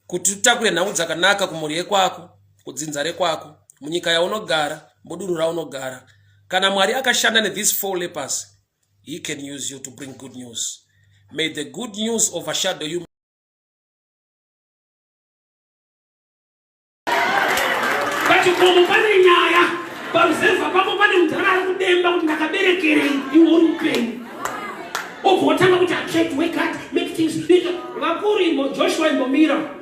Kuti utakure nhau dzakanaka kumhuri yekwako, kudzinza rekwako, munyika yaunogara, mudunhu raunogara. Kana Mwari akashanda nethese four lepers, he can use you to bring good news. May the good news overshadow you. Pachikomo pane nyaya, paruzevha pako pane mudhara ari kudemba kuti ndakaberekerei iwe uri mupenyu. Obva watanga kuti I tried to work hard, make things bigger. Vakuru imbo Joshua imbomira.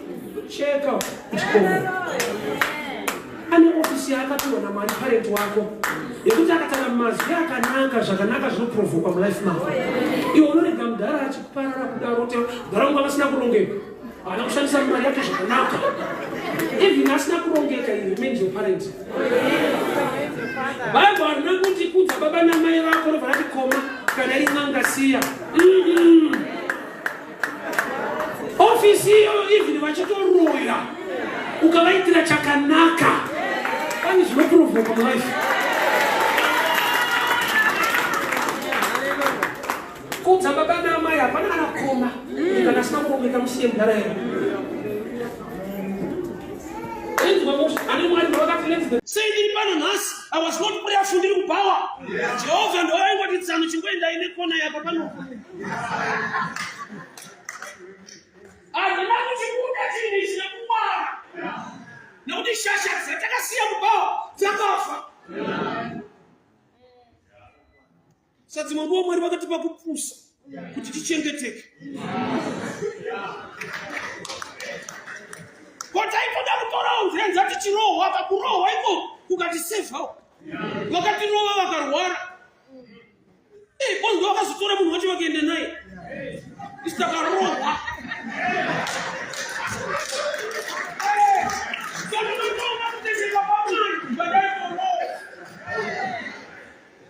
Cheka kuchikomo. Ane ofisi yaakapiwa naMwari parent wako yekuti akataura mazwi akanaka zvakanaka zvinoprovhokwa mulife mako. Iwe unorega mudhara achiparara kudaro kuti mudhara wangu akasina kurongeka. Haana kushandisa mari yake zvakanaka. Even asina kurongeka he remains your parent. Bible harina kuti kudza baba namai vako robva rati koma kana iri n'anga siya. Ofisi iyoyo even vachitoroya ukavaitira chakanaka pane zvinoprovoka mulife. Kudza baba naamai hapana kana koma kana asina kurongeka musiye mudhara here. Sei ndiri pano nhasi? I was not prayerful ndiri kubhawa. Jehovha ndoaingoti tsano chingoendai nekona yapa pano. Handina kuchibuda chinhu ichi nekungwara. Nekuti shasha dzatakasiya kubhawa dzakafa. dzimwe nguva Mwari vakatipa kupusa kuti tichengeteke. Ko taitoda kutorawo nzenza tichirohwa kakurohwa iko kukatisevhawo. Vakatirova vakarwara. Eh, bonzo vakazotora munhu wacho vakaenda naye. Isu takarohwa.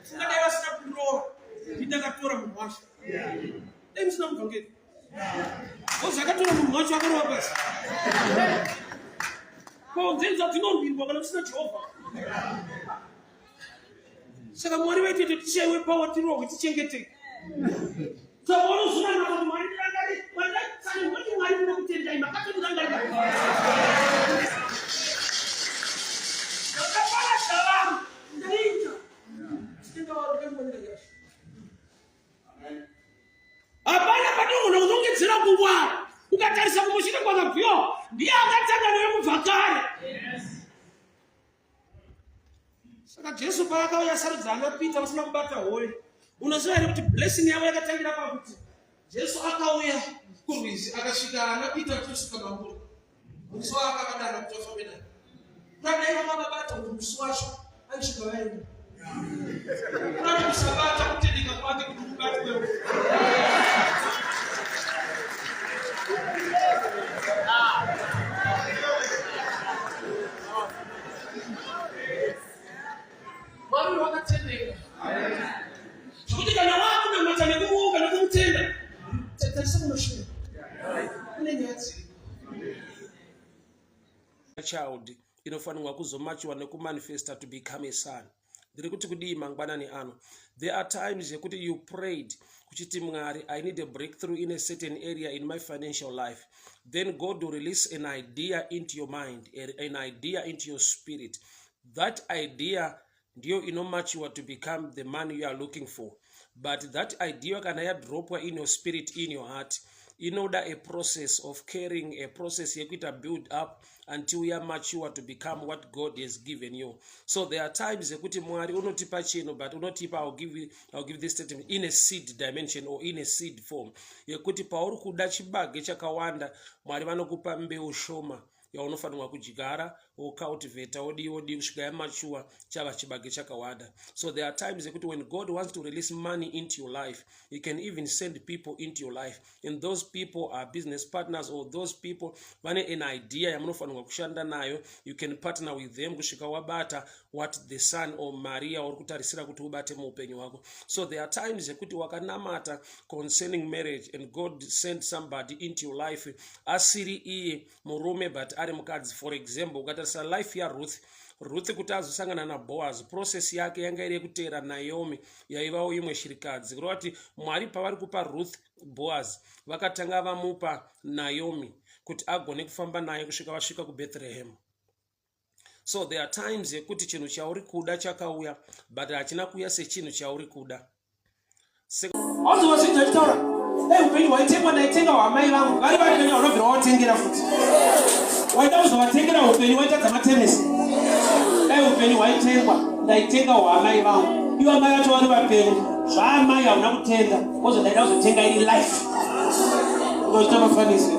Tingadai vasina kurova, ndakatora munhu wacho. Dai musina muvhangeri. Bozi akatora munhu wacho akarova pasi. Ko nzenza dzinorwirwa kana kusina Jehovha. Saka Mwari vaitete tishaiwe power tirohwe tichengeteke. Saka unozonana kuti Mwari ndirangarire, Mwari saka ngoti Mwari munokutendai makatotirangarira. Vakaparadza vanhu ndaita. Chitenga waro kandiwanira nyasha. Hapana patinogona kunongedzera kungwara. Ukatarisa kumushure kwakabviwa ndiye akatanga newe kubva kare. Saka Jesu paakauya sarudza ana Peter vasina kubata hove. Unoziva here kuti blessing yavo yakatangira pakuti Jesu akauya kurwizi akasvika ana Peter vachitosuka mambure. Musi waakavadana kuti vafambe naye. Kudai vakavabata kuti musi wacho aisvika vaenda. Kurati kusabata kutendeka kwake kuti kubatwewo. Mwari wakatendeka. Zvekuti kana wakunamata nekumuonga nekumutenda, tarisa kumashure. Kune nyaya dziriko. Child inofanirwa kuzomachiwa nekumanifesta to become a son. Ndiri kuti kudii mangwanani ano? There are times yekuti you prayed kuchiti Mwari, I need a breakthrough in a certain area in my financial life. Then God will release an idea into your mind, an idea into your spirit. That idea ndiyo inomachiwa to become the man you are looking for. But that idea kana yadropwa in your spirit, in your heart, inoda a process of caring, a process yekuita build up until yamature to become what God has given you. So there are times yekuti Mwari unotipa chinhu but unotipa, I'll give this statement in a seed dimension or in a seed form yekuti pauri kuda chibage chakawanda Mwari vanokupa mbeu shoma yaunofanirwa kudyara wocultivata wodii wodii kusvika yamachuwa chava chibage chakawanda. So there are times yekuti when God wants to release money into your life, he can even send people into your life, and those people are business partners or those people vane an idea yamunofanirwa kushanda nayo. You can partner with them kusvika wabata what the son or Maria uri kutarisira kuti ubate muupenyu hwako. So there are times yekuti wakanamata concerning marriage and God sent somebody into your life asiri iye murume but ari mukadzi. For example, ukatarisa life yaRuth, Ruth kuti azosangana naBoaz, process yake yanga iri yekuteera Naomi yaivawo imwe shirikadzi. Kureva kuti Mwari pavari kupa Ruth Boaz, vakatanga vamupa Naomi kuti agone kufamba naye kusvika vasvika kuBethlehem. So there are times yekuti chinhu chauri kuda chakauya but hachina kuuya sechinhu chauri kuda. Wanzwa vazhinji vachitaura, dai upenyu hwaitengwa ndaitenga hwamai vangu vari vapenyu, haunobvira wavatengera futi. Waida kuzovatengera upenyu waitadza matenesi. Dai upenyu hwaitengwa ndaitenga hwaamai vangu, ivo amai vacho vari vapenyu. Zvaamai hauna kutenga, kozo ndaida kuzotenga iri life. Unoita mafanisi.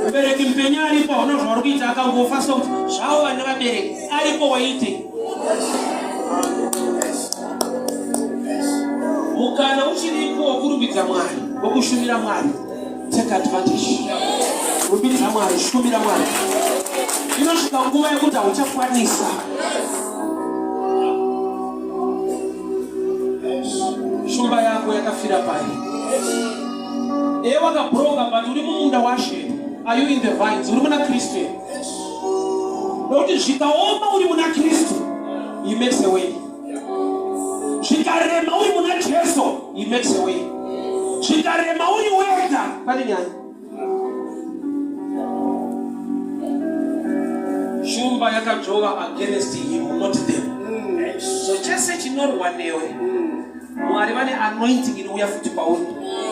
Mubereki mupenyu aripo, hauna zvauri kuita, akangofa sokuti zvavo vana vabereki aripo waite mukana uchiripo wokurumbidza Mwari, wokushumira Mwari, take advantage. Rumbidza Mwari, shumira Mwari. Inosvika nguva yekuti hauchakwanisa. Shumba yako yakafira pai? Ewe wakabroka, but uri mumunda washe. Are you in the vines? Uri muna Kristu here? Nokuti zvikaoma uri muna Kristu, he makes a way. Zvikarema uri muna Jesu, he makes a way. Zvikarema uri wega, pane nyaya. Shumba yakadzvova against him, not them. So chese chinorwa newe, Mwari vane anointing inouya futi pauri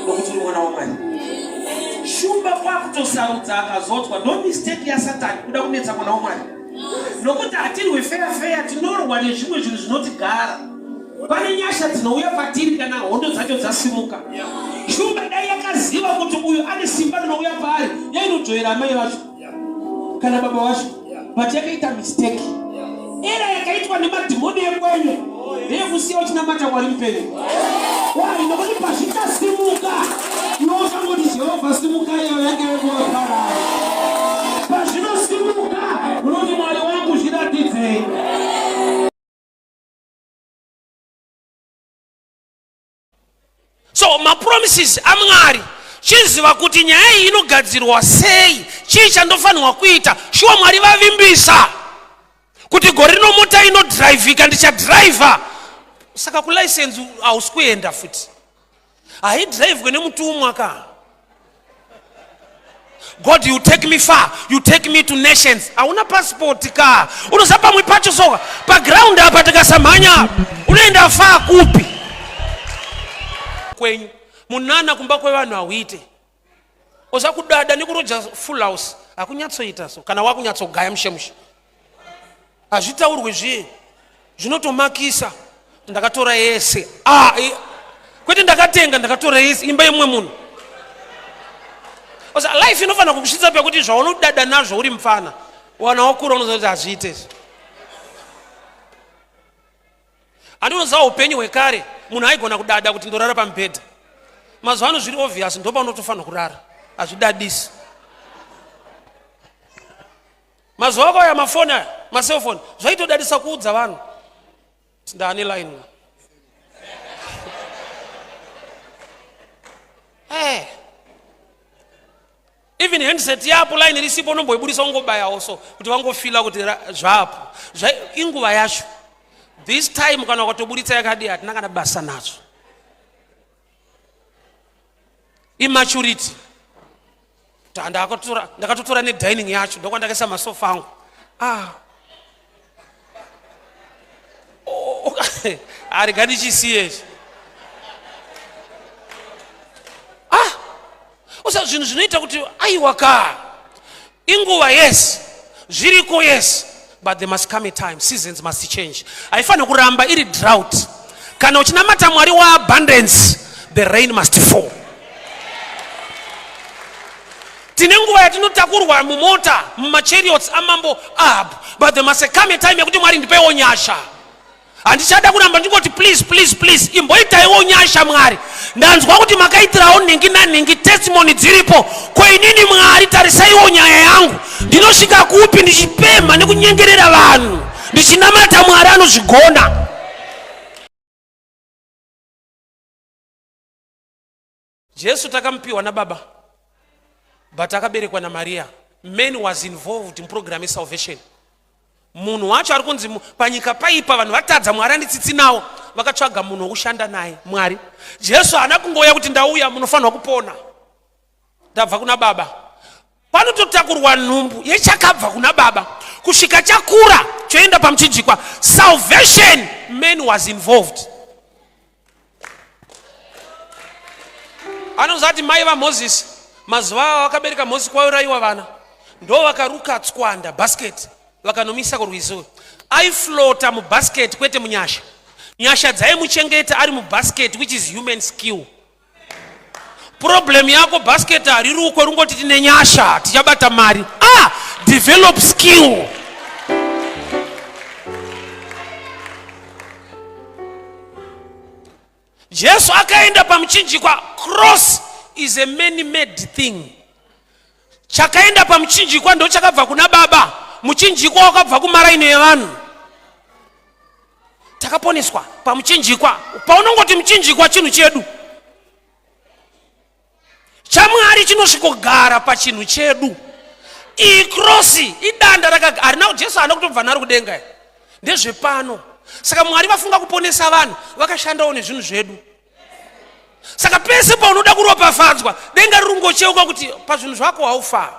nokuti uri mwana waMwari. Shumba kwakutosarudza akazodzwa. No mistake yaSatani kuda kunetsa mwana waMwari, nokuti hatirwe feya feya, tinorwa nezvimwe zvinhu zvinotigara. Pane nyasha dzinouya patiri kana hondo dzacho dzasimuka. Shumba dai yakaziva kuti uyu ane simba rinouya paari, yainodzvoera amai vacho kana baba vacho, but yakaita mistake. Era yakaitwa nemadhimoni ekwenyu ndeyekusiya uchinamata Mwari mupenyu. Why? Nokuti pazvichasimuka iwe uchangoti Jehovha simuka, iyo yange yekuvaparara. Pazvinosimuka unoti Mwari wangu zviratidzei. So mapromises aMwari, chiziva kuti nyaya iyi inogadzirwa sei, chii chandofanirwa kuita. Shuwa Mwari vavimbisa kuti gore rino mota inodhiraivhika, ndichadhiraivha. Saka kulicense hausi kuenda futi, haidhiraivhwe nemutumwa ka. God, you take me far, you take me to nations. Hauna passport ka. Unoziva pamwe pacho soka paground apa tikasamhanya unoenda far kupi? Kwenyu munana kumba kwevanhu hauite. Oza kudada nekuroja full house hakunyatsoita so kana wakunyatsogaya mushe mushe. Hazvitaurwe zviye zvinotomakisa. Ndakatora yese. Ah, kwete ndakatenga, ndakatora yese imba yemumwe munhu. Osa life inofanira kukusvitsa pekuti zvaunodada nazvo uri mupfana, wana wakura unoziva kuti hazviite izvi. Handinoziva upenyu hwekare munhu aigona kudada kuti ndorara pamubhedha. Mazuva ano zviri obvious, ndopaunotofanira kurara, hazvidadisi. Mazuva akauya mafoni aya, maselfoni, zvaitodadisa kuudza vanhu kuti ndaane line. Hey. Eh. Even handset yapo line risipo unomboibudisa ungobayawo so kuti vangofila kuti zvapo. Inguva yacho. This time kana ukatoburitsa yakadii hatina kana basa nazvo. Immaturity. Ndakatotora nedining yacho ndokwandakaisa masofa angu. Ah. Oh, arega ndichisiye ichi. Ah. Usa zvinhu zvinoita kuti aiwa ka. Inguva yes. Zviriko yes. But there must come a time seasons must change. Haifaniri kuramba iri drought. Kana uchinamata Mwari wa abundance, the rain must fall. Tine nguva yatinotakurwa mumota mumachariots amambo Ahab, but there must come a time yekuti Mwari ndipeiwo nyasha. Handichada kuramba ndingoti please please please, imboitaiwo nyasha Mwari. Ndanzwa kuti makaitirawo nhingi nanhingi, testimony dziripo. Ko inini Mwari tarisaiwo nyaya yangu, ndinosvika kupi ndichipemha nekunyengerera vanhu ndichinamata Mwari anozvigona. Jesu takamupiwa nababa but akaberekwa naMaria. Man was involved in program yesalvation. Munhu wacho ari kunzi panyika paipa, vanhu vatadza, Mwari ane tsitsi nawo, vakatsvaga munhu wokushanda naye, Mwari. Jesu haana kungouya kuti ndauya munofanirwa kupona, ndabva kuna baba. Panototakurwa nhumbu yechakabva kuna baba kusvika chakura choenda pamuchinjikwa. Salvation, man was involved. Anozati mai vaMoses mazuva avo vakabereka Moses kwauraiwa vana, ndo vakaruka tswanda basket vakanomisa kurwizi. Aiflota mubasket kwete munyasha. Nyasha dzaimuchengeta ari mubasket, which is human skill. Problem yako basket harirukwe, rungoti tine nyasha tichabata mari. Develop skill. Jesu akaenda pamuchinjikwa. Cross is a man-made thing. Chakaenda pamuchinjikwa ndo chakabva kuna baba. Muchinjikwa wakabva kumaraini evanhu. Takaponeswa pamuchinjikwa. Paunongoti muchinjikwa chinhu chedu chaMwari chinosvikogara pachinhu chedu. Iyi krosi idanda raka harina, Jesu haana kutobva naro kudenga, ndezvepano. Saka Mwari vafunga kuponesa vanhu, vakashandawo nezvinhu zvedu. Saka pese paunoda kuropafadzwa, denga riri kungocheuka kuti pazvinhu zvako haufa.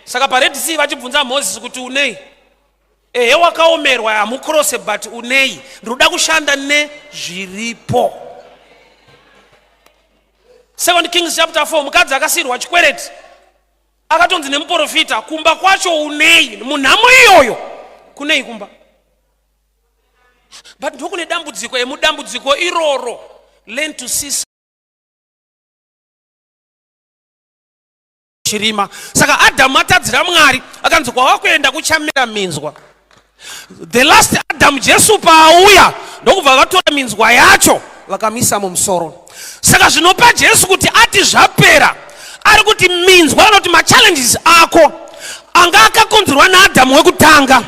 Saka paRed Sea vachibvunza Moses kuti unei? Ehe, wakaomerwa hamukrose, but unei? Ndinoda kushanda nezviripo. 2 Kings chapter 4, mukadzi akasiyirwa chikwereti akatonzi nemuprofita, kumba kwacho unei? Munhamo iyoyo kunei kumba? But ndokune dambudziko emudambudziko iroro. Learn to see chirima. Saka Adamu atadzira Mwari, akanzi kwawakuenda kuchamera minzwa. The last Adam, Jesu paauya ndokubva vatora minzwa yacho vakamisa mumusoro. Saka zvinopa Jesu kuti ati zvapera, ari kuti minzwa anoti machallenges ako anga akakonzerwa naAdhamu wekutanga,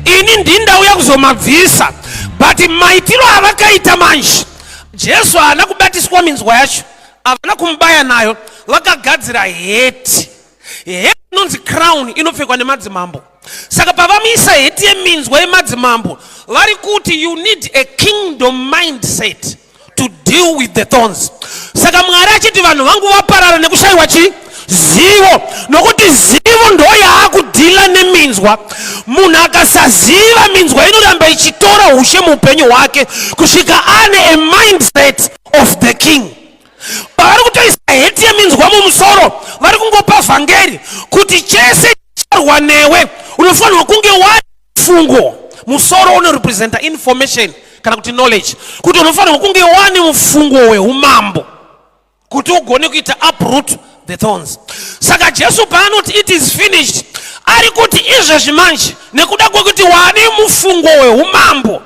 ini ndini ndauya kuzomabvisa. But maitiro avakaita manje, Jesu haana kubatiswa minzwa yacho, havana kumubaya nayo, vakagadzira heti. Heti inonzi crown, inopfekwa nemadzimambo. Saka pavamuisa heti yeminzwa yemadzimambo, vari kuti you need a kingdom mindset to deal with the thorns. Saka Mwari achiti vanhu vangu vaparara nekushayiwa chi zivo, nokuti zivo ndo yaakudhila neminzwa. Munhu akasaziva minzwa inoramba ichitora ushe muupenyu hwake kusvika ane a mindset of the king. Pavari kutoisa heti yeminzwa mumusoro, vari kungopa vhangeri kuti chese charwa newe unofanirwa kunge wani mufungo. Musoro unorepresenta information kana kuti knowledge, kuti unofanirwa kunge wani mufungo weumambo kuti ugone kuita uproot the thorns. Saka Jesu paanoti it is finished, ari kuti izvezvi manje nekuda kwekuti wani mufungo weumambo,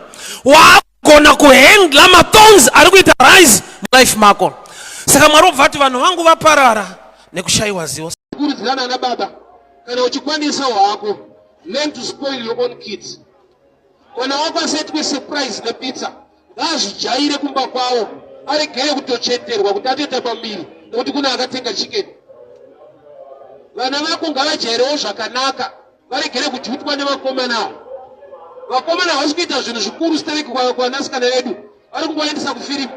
waakugona kuhandla mathorns ari kuita rise mulife mako. Saka Mwari obva ati vanhu vangu vaparara nekushayiwa zivo. Kurudzirana ana baba, kana uchikwanisa hwako, learn to spoil your own kids. Mwana wako asaitwe surprise nepizza, ngaazvijaire kumba kwavo, aregere kutocheterwa kuti atoita pamiri nekuti kune akatenga chicken. Vana vako ngavajairewo zvakanaka, varegere kujutwa nevakomana ava. Vakomana havasi kuita zvinhu zvikuru stereki kuvanasikana vedu, vari kungovaendesa kufirimu,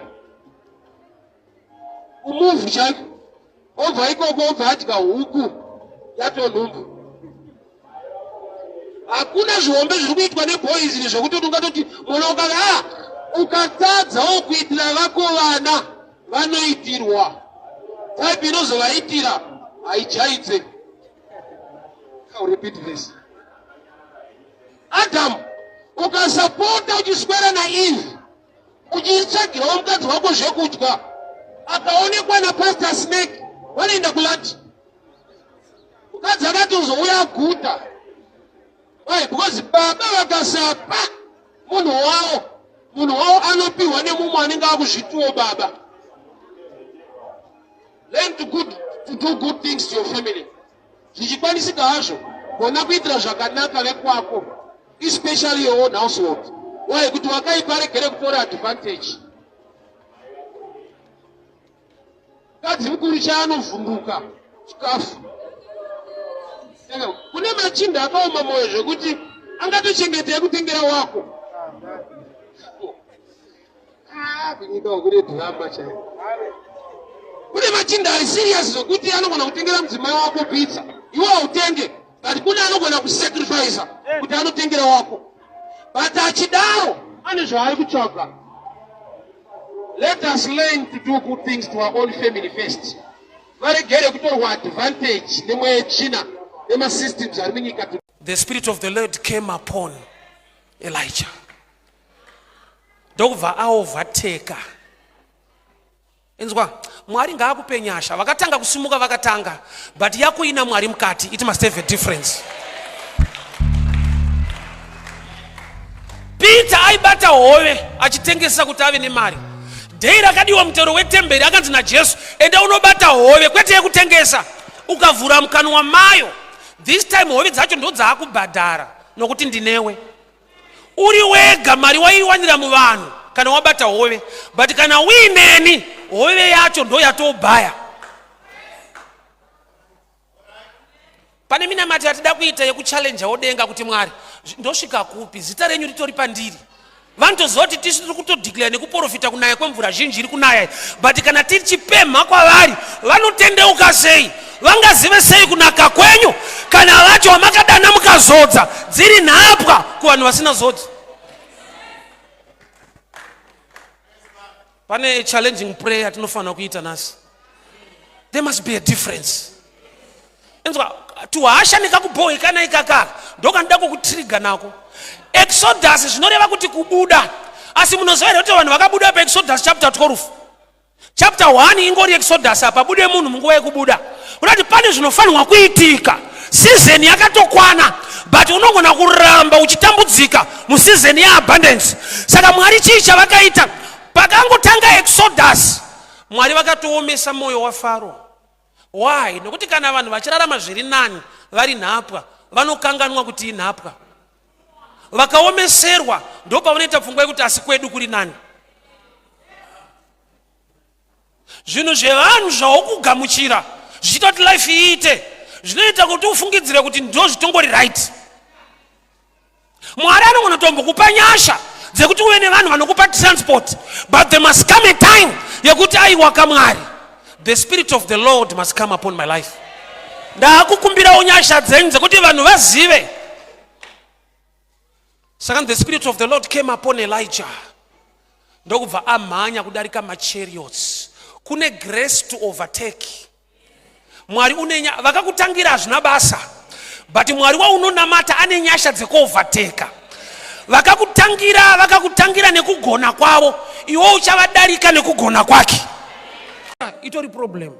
kumuvhu chaiko, obva ikoko obva adya huku yatonhumbu. Hakuna zvihombe zviri kuitwa neboys iri zvekuti ungatoti mwana ukaka ah, ukatadzawo kuitira vako vana vanoitirwa type inozovaitira haijaidze. I'll repeat this. Adam, ukasapota uchiswera naEve uchitsvagirawo mukadzi wako zvekudya, akaonekwa napastor Snake vanoenda kulunch. Mukadzi akati uzouya aguta. Why? Because baba vakasapa munhu wavo, munhu wavo anopiwa nemumwe anenge akuzvitiwo baba. Learn to do good things to your family. Zvichikwanisika hazvo, gona kuitira zvakanaka vekwako, especially your own household. Why? Kuti wakaipa aregere kutora advantage. Mukadzi mukuru chaanovhunduka chikafu. Kune machinda akaoma mwoyo zvekuti angatochengeta yekutengera wako. Ah, kunyika kune drama chaiyo. Kune machinda ari serious zvekuti anogona kutengera mudzimai wako pizza. Iwe hautenge, but kune anogona kusacrifice kuti anotengera wako. But achidaro ane zvaari kutsvaga. Let us learn to do good things to our own family first. Varegere kutorwa advantage nemweya yetsvina nemasystems ari munyika. The spirit of the Lord came upon Elijah. Ndokubva aovateka. Inzwa, Mwari ngaakupe nyasha. Vakatanga kusimuka vakatanga, but yako ina Mwari mukati, it must have a difference. Peter aibata hove achitengesa kuti ave nemari. Dei rakadiwa mutero wetemberi akanzi naJesu, enda unobata hove kwete yekutengesa. Ukavhura mukanwa mayo, this time hove dzacho ndodzaakubhadhara nokuti ndinewe. Uri wega mari waiwanira muvanhu kana wabata hove, but kana uineni hove yacho ndo yatobhaya. Pane minamato yatida kuita yekuchallenjawo denga kuti Mwari ndosvika kupi, zita renyu ritori pandiri. Vanotoziva kuti tisu tiri kutodeclare nekuprofita kunaya kwemvura zhinji iri kunaya, but kana tichipemha kwavari vanotendeuka sei? Vangazive sei kunaka kwenyu kana vacho vamakadana mukazodza dziri nhapwa kuvanhu vasina zodzo? Pane challenging prayer yatinofanira kuita nhasi. There must be a difference. Inzwa tuhasha nekakubhohekana ikakaka ndokanoda kukutrigger nako. Exodus zvinoreva kuti kubuda. Asi munoziva here kuti vanhu vakabuda paExodus chapter 12? Chapter 1 ingori Exodus apa bude munhu munguva yekubuda. Kunati pane zvinofanirwa kuitika. Season yakatokwana but unogona kuramba uchitambudzika museason yeabundance. Saka Mwari chii chavakaita? Pakangotanga Exodus, Mwari vakatoomesa moyo waFaro. Why? Nokuti kana vanhu vachirarama zviri nani vari nhapwa, vanokanganwa kuti inhapwa. Vakaomeserwa ndopavanoita pfungwa yekuti asi kwedu kuri nani. Zvinhu zvevanhu zvaukugamuchira zvichiita kuti life iite, zvinoita kuti ufungidzire kuti ndozvitongori right. Mwari anogona tombokupa nyasha dzekuti uve nevanhu vanokupa transport, but there must come a time yekuti aiwaka Mwari, the spirit of the Lord must come upon my life. Ndaakukumbirawo nyasha dzenyu dzekuti vanhu vazive. Saka the spirit of the Lord came upon Elijah, ndokubva amhanya kudarika machariots. Kune grace to overtake. Mwari une vakakutangira hazvina basa, but Mwari waunonamata ane nyasha dzekuovateka. Vakakutangira vakakutangira nekugona kwavo, iwe uchavadarika nekugona kwake. Itori problem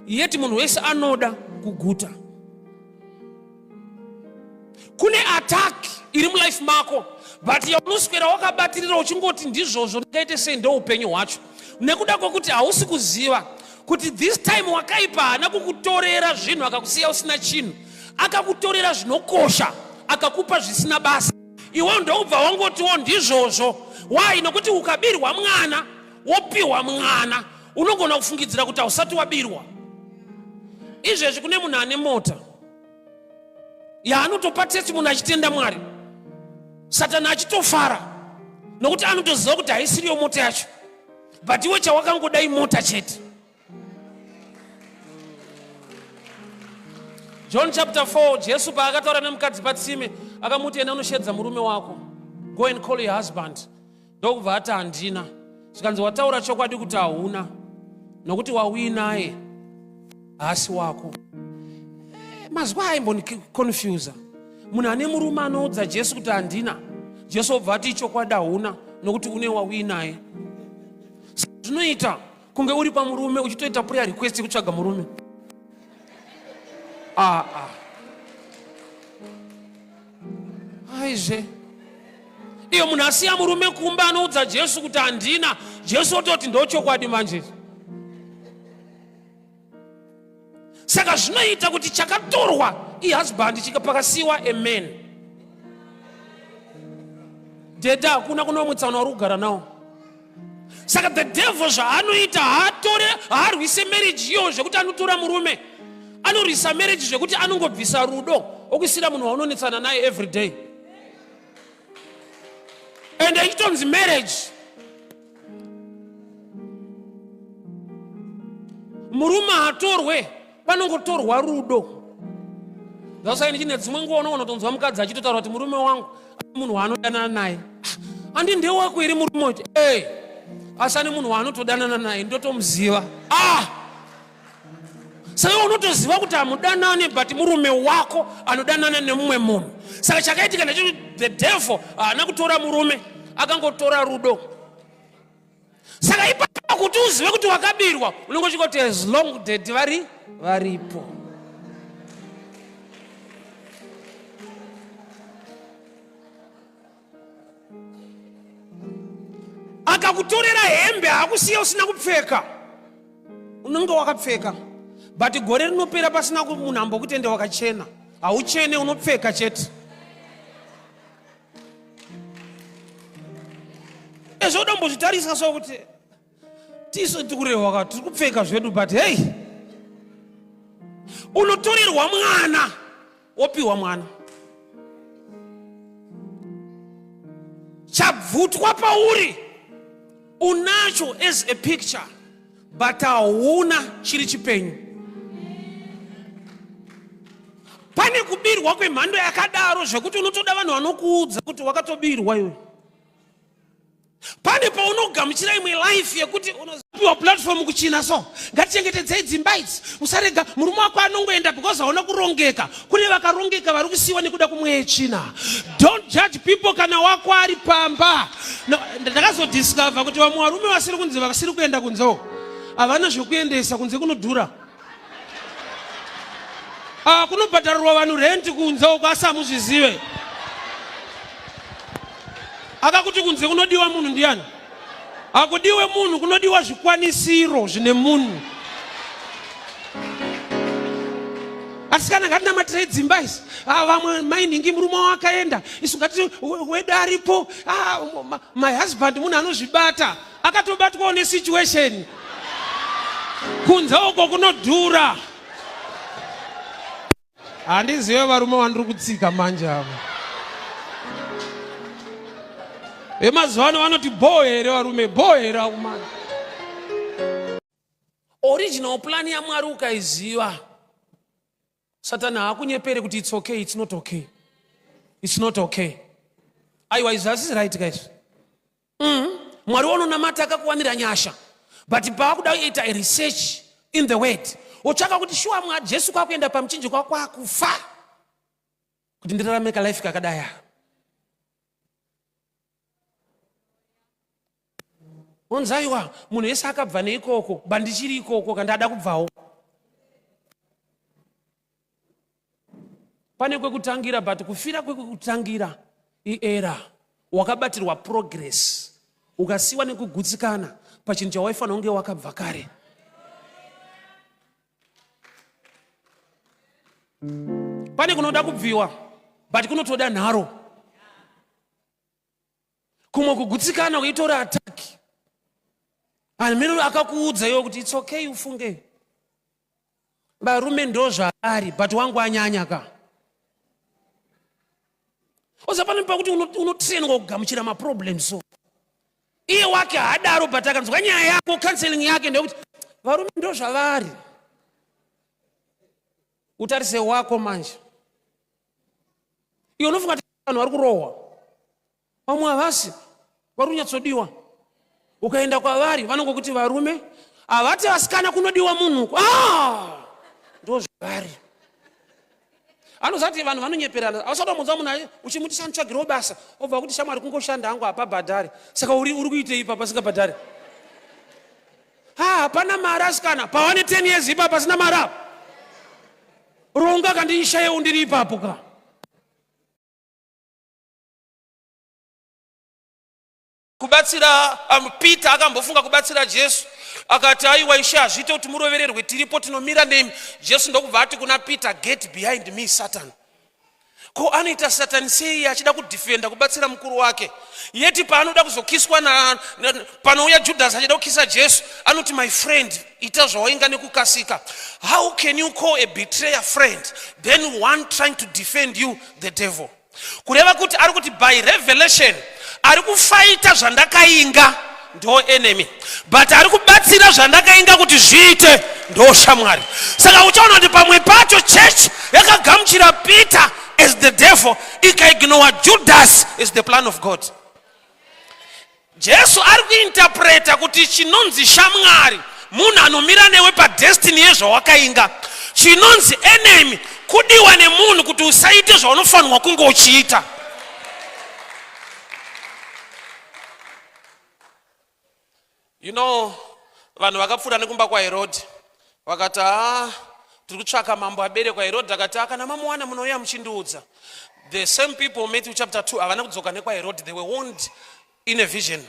yeti munhu wese anoda kuguta. Kune attack iri mulife mako, but yaunoswera wakabatirira uchingoti ndizvozvo ndingaite sei, ndoupenyu hwacho, nekuda kwekuti hausi kuziva kuti this time wakaipa haana kukutorera zvinhu akakusiya usina chinhu, akakutorera zvinokosha akakupa zvisina basa. Iwe ndokubva wangotiwo ndizvozvo. Why? Nokuti ukabirwa mwana wopiwa mwana, unogona kufungidzira kuti hausati wabirwa. Izvezvi kune munhu ane mota yaanotopa testimony achitenda Mwari, Satani achitofara nokuti anotoziva kuti haisiriyo mota yacho, but iwe chawakangoda imota chete. John chapter 4, Jesu paakataura nemukadzi patsime akamuti enda unoshedza murume wako, go and call your husband. Ndokubva ati handina. Zvikanzi wataura chokwadi kuti hauna, nokuti wauinaye haasi wako. Mazwi aimboniconfusa. Munhu ane murume anoudza Jesu kuti handina, Jesu obva ati chokwadi hauna nokuti une wauinaye. Zvinoita kunge uri pamurume uchitoita prayer request yekutsvaga murume. Ah, ah. Aizve iyo munhu asiya murume kumba anoudza Jesu kuti handina, Jesu ototi ndochokwadi manje. Saka zvinoita kuti chakatorwa ihusband pakasiwa a man. Dhedha hakuna kunomwitsana uri kugara nawo. Saka the devil zvaanoita, haatore, haarwise marriage iyo zvekuti anotora murume, anorwisa marriage zvekuti anongobvisa rudo okuisira munhu waunonetsana naye every day, and ichitonzi marriage. Murume hatorwe, panongotorwa rudo. That's why ndichine dzimwe nguva unoona kutonzwa mukadzi achitotaura kuti murume wangu munhu waanodanana naye. Handi ndewako here murume uti? Hey, asi ane munhu waanotodanana naye, ndotomuziva. Ah! Saka unotoziva kuti hamudanane, but murume wako anodanana nemumwe munhu. Saka chakaitika ndechekuti the devil haana kutora murume, akangotora rudo. Saka ipapo kuti uzive kuti wakabirwa, unenge uchingoti as long dead vari varipo. Akakutorera hembe haakusiya usina kupfeka, unenge wakapfeka, but gore rinopera pasina munhu ambokutende wakachena. Hauchene, unopfeka chete. Ezvo udombozvitarisa so kuti tisu tikurehwa ka tiri kupfeka zvedu, but hey, unotorerwa mwana wopiwa mwana. Chabvutwa pauri unacho as a picture, but hauna chiri chipenyu. Pane kubirwa kwemhando yakadaro zvekuti unotoda vanhu vanokuudza kuti wakatobirwa iwe. Pane paunogamuchira imwe life yekuti unopiwa platform kuchina so ngatichengetedzei dzimba idzi, usarega murume wako anongoenda because hauna kurongeka. Kune vakarongeka vari kusiyiwa nekuda kumweya tsvina. Don't judge people kana wako ari pamba. No, ndakazodiscover kuti vamwe varume vasiri kunzi vasiri kuenda kunze uko havana zvekuendesa kunze, kunodhura. Ah, kunobhadharirwa vanhu renti kunze uko, asi hamuzvizive. Akakuti kunze kunodiwa munhu ndiani? Hakudiwe munhu, kunodiwa zvikwanisiro zvine munhu. Asikana, ngatinamatirei dzimba izi. Ah, vamwe mainhingi murume wakaenda, isu ngati wedu aripo. Ah, my husband munhu anozvibata, akatobatwawo nesituation. Kunze uko kunodhura. Handizive varume vandiri kutsika manje ava vemazuva ano vanoti bhoo here varume, bhoo here akumana. Original plan yaMwari ukaiziva, Satani haakunyepere kuti it's okay. It's not okay, it's not okay. Aiwa, izvi hazvisi right guys. Mwari wanonamata akakuwanira nyasha, but paakuda kuita a research in the word, wotsvaka kuti shuwa mwa Jesu kwakuenda pamuchinjikwa kwakufa kuti ndirarame kalife kakadai aka. Onzi aiwa, munhu wese akabva neikoko, bandichiri ikoko kandada kubvawo. Pane kwekutangira, but kufira kwekutangira iera wakabatirwa progress, ukasiwa nekugutsikana pachinhu chawaifanira kunge wakabva kare. Pane kunoda kubviwa, but kunotoda nharo. Kumwe kugutsikana kuitora attack hanmino akakuudza iwe kuti it's okay, ufunge varume ndo zvaari, but wangu anyanya ka. Oza pane pakuti unotrainwa kugamuchira maproblems, so iye wake haadaro, but akanzwa nyaya yako, counseling yake ndeyekuti varume ndo zvavari. Utarise wako manje, iwe unofunga kuti vanhu vari kurohwa, vamwe havasi, vari kunyatsodiwa. Ukaenda kwavari vanongokuti varume havati vasikana kunodiwa munhu. Ah! Ndo zvavari. Anozati vanhu vanonyeperana, ausada munzwa munhu uchimuti shantsvagirawo basa, obva kuti shamwari kungoshanda hangu hapabhadhari. Saka uri uri kuitei ipa pasingabhadhari? Ha, hapana mari asikana, pawane 10 years ipa pasina mari apa. Ronga kandishayewo ndiri ipapo ka. Kubatsira Peter akambofunga kubatsira Jesu, akati aiwa ishe, hazviite kuti murovererwe tiripo, tinomira nemi. Jesu ndokubva ati kuna Peter, get behind me, Satan. Ko anoita Satani sei achida kudhifenda kubatsira mukuru wake, yeti paanoda kuzokiswa panouya Judas achida kukisa Jesu, anoti my friend, ita zvawainga nekukasika. How can you call a betrayer friend, then one trying to defend you the devil? Kureva kuti ari kuti by revelation ari kufaita zvandakainga ndo enemy, but ari kubatsira zvandakainga kuti zviite ndo shamwari. Saka uchaona kuti pamwe pacho church yakagamuchira Peter as the devil, ikaignore Judas as the plan of God. Jesu ari kuinterpreta kuti chinonzi shamwari munhu anomira newe padestiny yezvawakainga, chinonzi enemy kudiwa nemunhu kuti usaite zvaunofanirwa kunge uchiita. You know, vanhu vakapfuura nekumba kwaHerodhi vakati, haa, tiri kutsvaka mambo aberekwa. Herodhi akati, "Ah, kana mamuwana munouya muchindiudza." The same people, Matthew chapter 2, havana kudzoka nekwaHerodhi. They were warned in a vision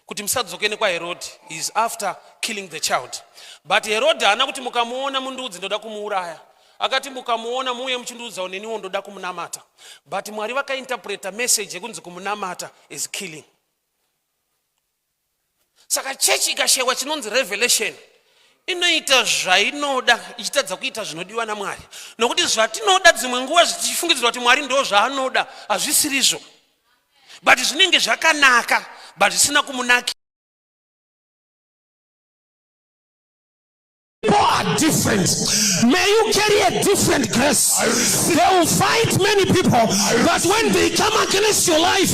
kuti musadzoke nekwaHerodhi, he is after killing the child. But Herodhi haana kuti mukamuona mundiudzi, ndoda kumuuraya. Akati mukamuona muuye muchindiudzawo, neniwo ndoda kumunamata. But Mwari vakainterpreta message yekunzi kumunamata is killing. Saka chechi ikashayiwa chinonzi revelation, inoita zvainoda ichitadza kuita zvinodiwa naMwari, nokuti zvatinoda dzimwe nguva zvichifungidzirwa kuti Mwari ndo zvaanoda hazvisirizvo, but zvinenge zvakanaka but zvisina kumunaki. are different. May you carry a different grace. They will fight many people, but when they come against your life,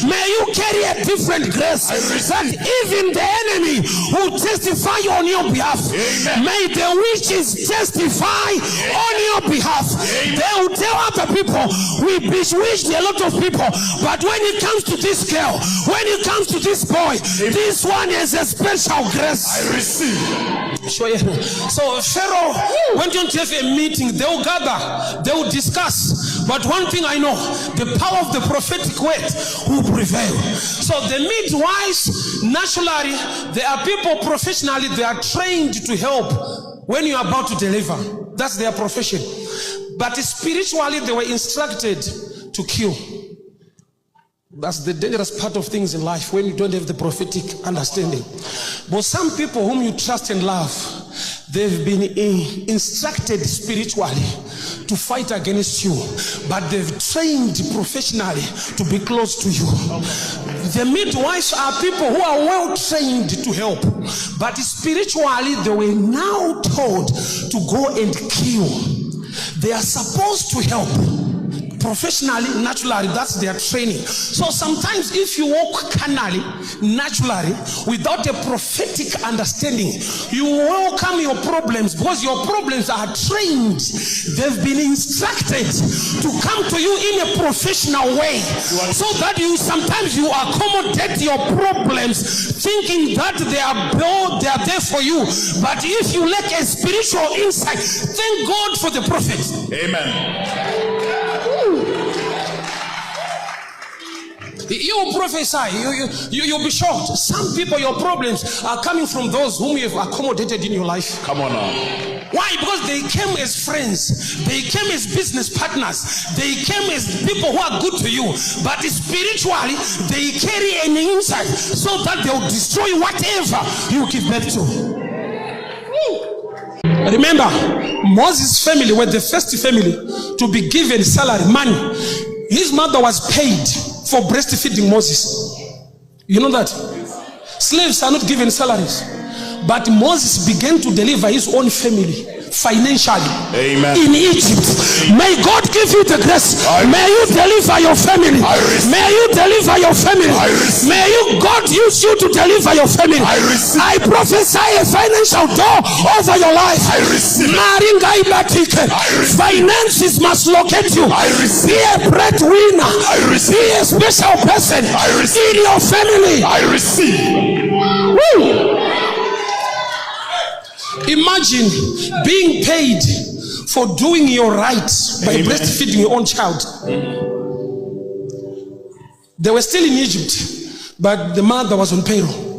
may you carry a different grace that even the enemy will testify on your behalf. Amen. May the witches testify on your behalf. Amen. They will tell other people, we bewitched a lot of people, but when it comes to this girl, when it comes to this boy, this one has a special grace. I receive. Sure, yeah. So Pharaoh went on to have a meeting. They will gather, they will discuss. But one thing I know, the power of the prophetic word will prevail. So the midwives, naturally, there are people professionally, they are trained to help when you are about to deliver. That's their profession. But spiritually, they were instructed to kill. That's the dangerous part of things in life when you don't have the prophetic understanding. But some people whom you trust and love, they've been in, instructed spiritually to fight against you, but they've trained professionally to be close to you. The midwives are people who are well trained to help, but spiritually they were now told to go and kill. They are supposed to help professionally, naturally, that's their training. So sometimes if you walk carnally, naturally, without a prophetic understanding, you welcome your problems because your problems are trained. They've been instructed to come to you in a professional way so that you sometimes you accommodate your problems thinking that they are they are there for you. But if you lack a spiritual insight, thank God for the prophet. Amen. You will prophesy, you, you, you, you'll be shocked. Some people, your problems are coming from those whom you have accommodated in your life. Come on now. Why? Because they came as friends, they came as business partners, they came as people who are good to you. But spiritually, they carry an insight so that they'll destroy whatever you give birth to. Remember, Moses' family were the first family to be given salary, money. His mother was paid for breastfeeding Moses. You know that? Slaves are not given salaries. But Moses began to deliver his own family financially Amen. in Egypt. May God give you the grace. I May you deliver your family. I receive. May you deliver your family. I receive. May you God use you to deliver your family. I receive. I prophesy a financial door over your life. I receive it. Mari ngaibatike. I receive. Finances must locate you. I receive. Be a breadwinner. I receive. Be a special person I receive. in your family. I receive. Woo! Imagine being paid for doing your right by Amen. breastfeeding your own child. They were still in Egypt, but the mother was on payroll.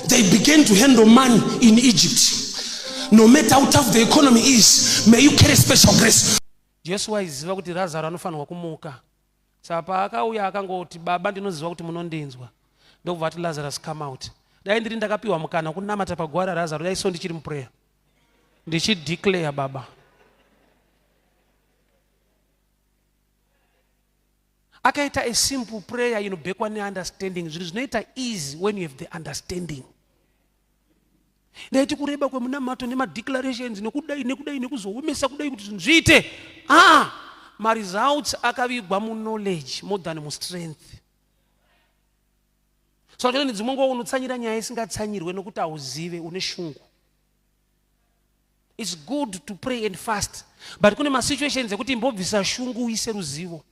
They began to handle money in Egypt. No matter how tough the economy is, may you carry special grace. Jesu aiziva kuti Razaro anofanirwa kumuka. Saka paakauya akangoti, Baba ndinoziva kuti munondinzwa. Ndokubva ati Lazarus come out. Dai ndiri ndakapiwa mukana wekunamata paguva raRazaro dai so ndichiri muprayer. Ndichideclare baba. Akaita a simple prayer inobhekwa neunderstanding. Zvinhu zvinoita easy when you have the understanding. Ndaiti kureba kwemunamato nemadeclarations nekudai nekudai nekuzoomesa kudai kuti zvinhu zviite. Ah, maresults akavigwa muknowledge more than mustrength. So achoti dzimwe nguva unotsanyira nyaya isingatsanyirwe nokuti hauzive, une shungu. It's good to pray and fast, but kune masituations ekuti imbobvisa shungu uise ruzivo.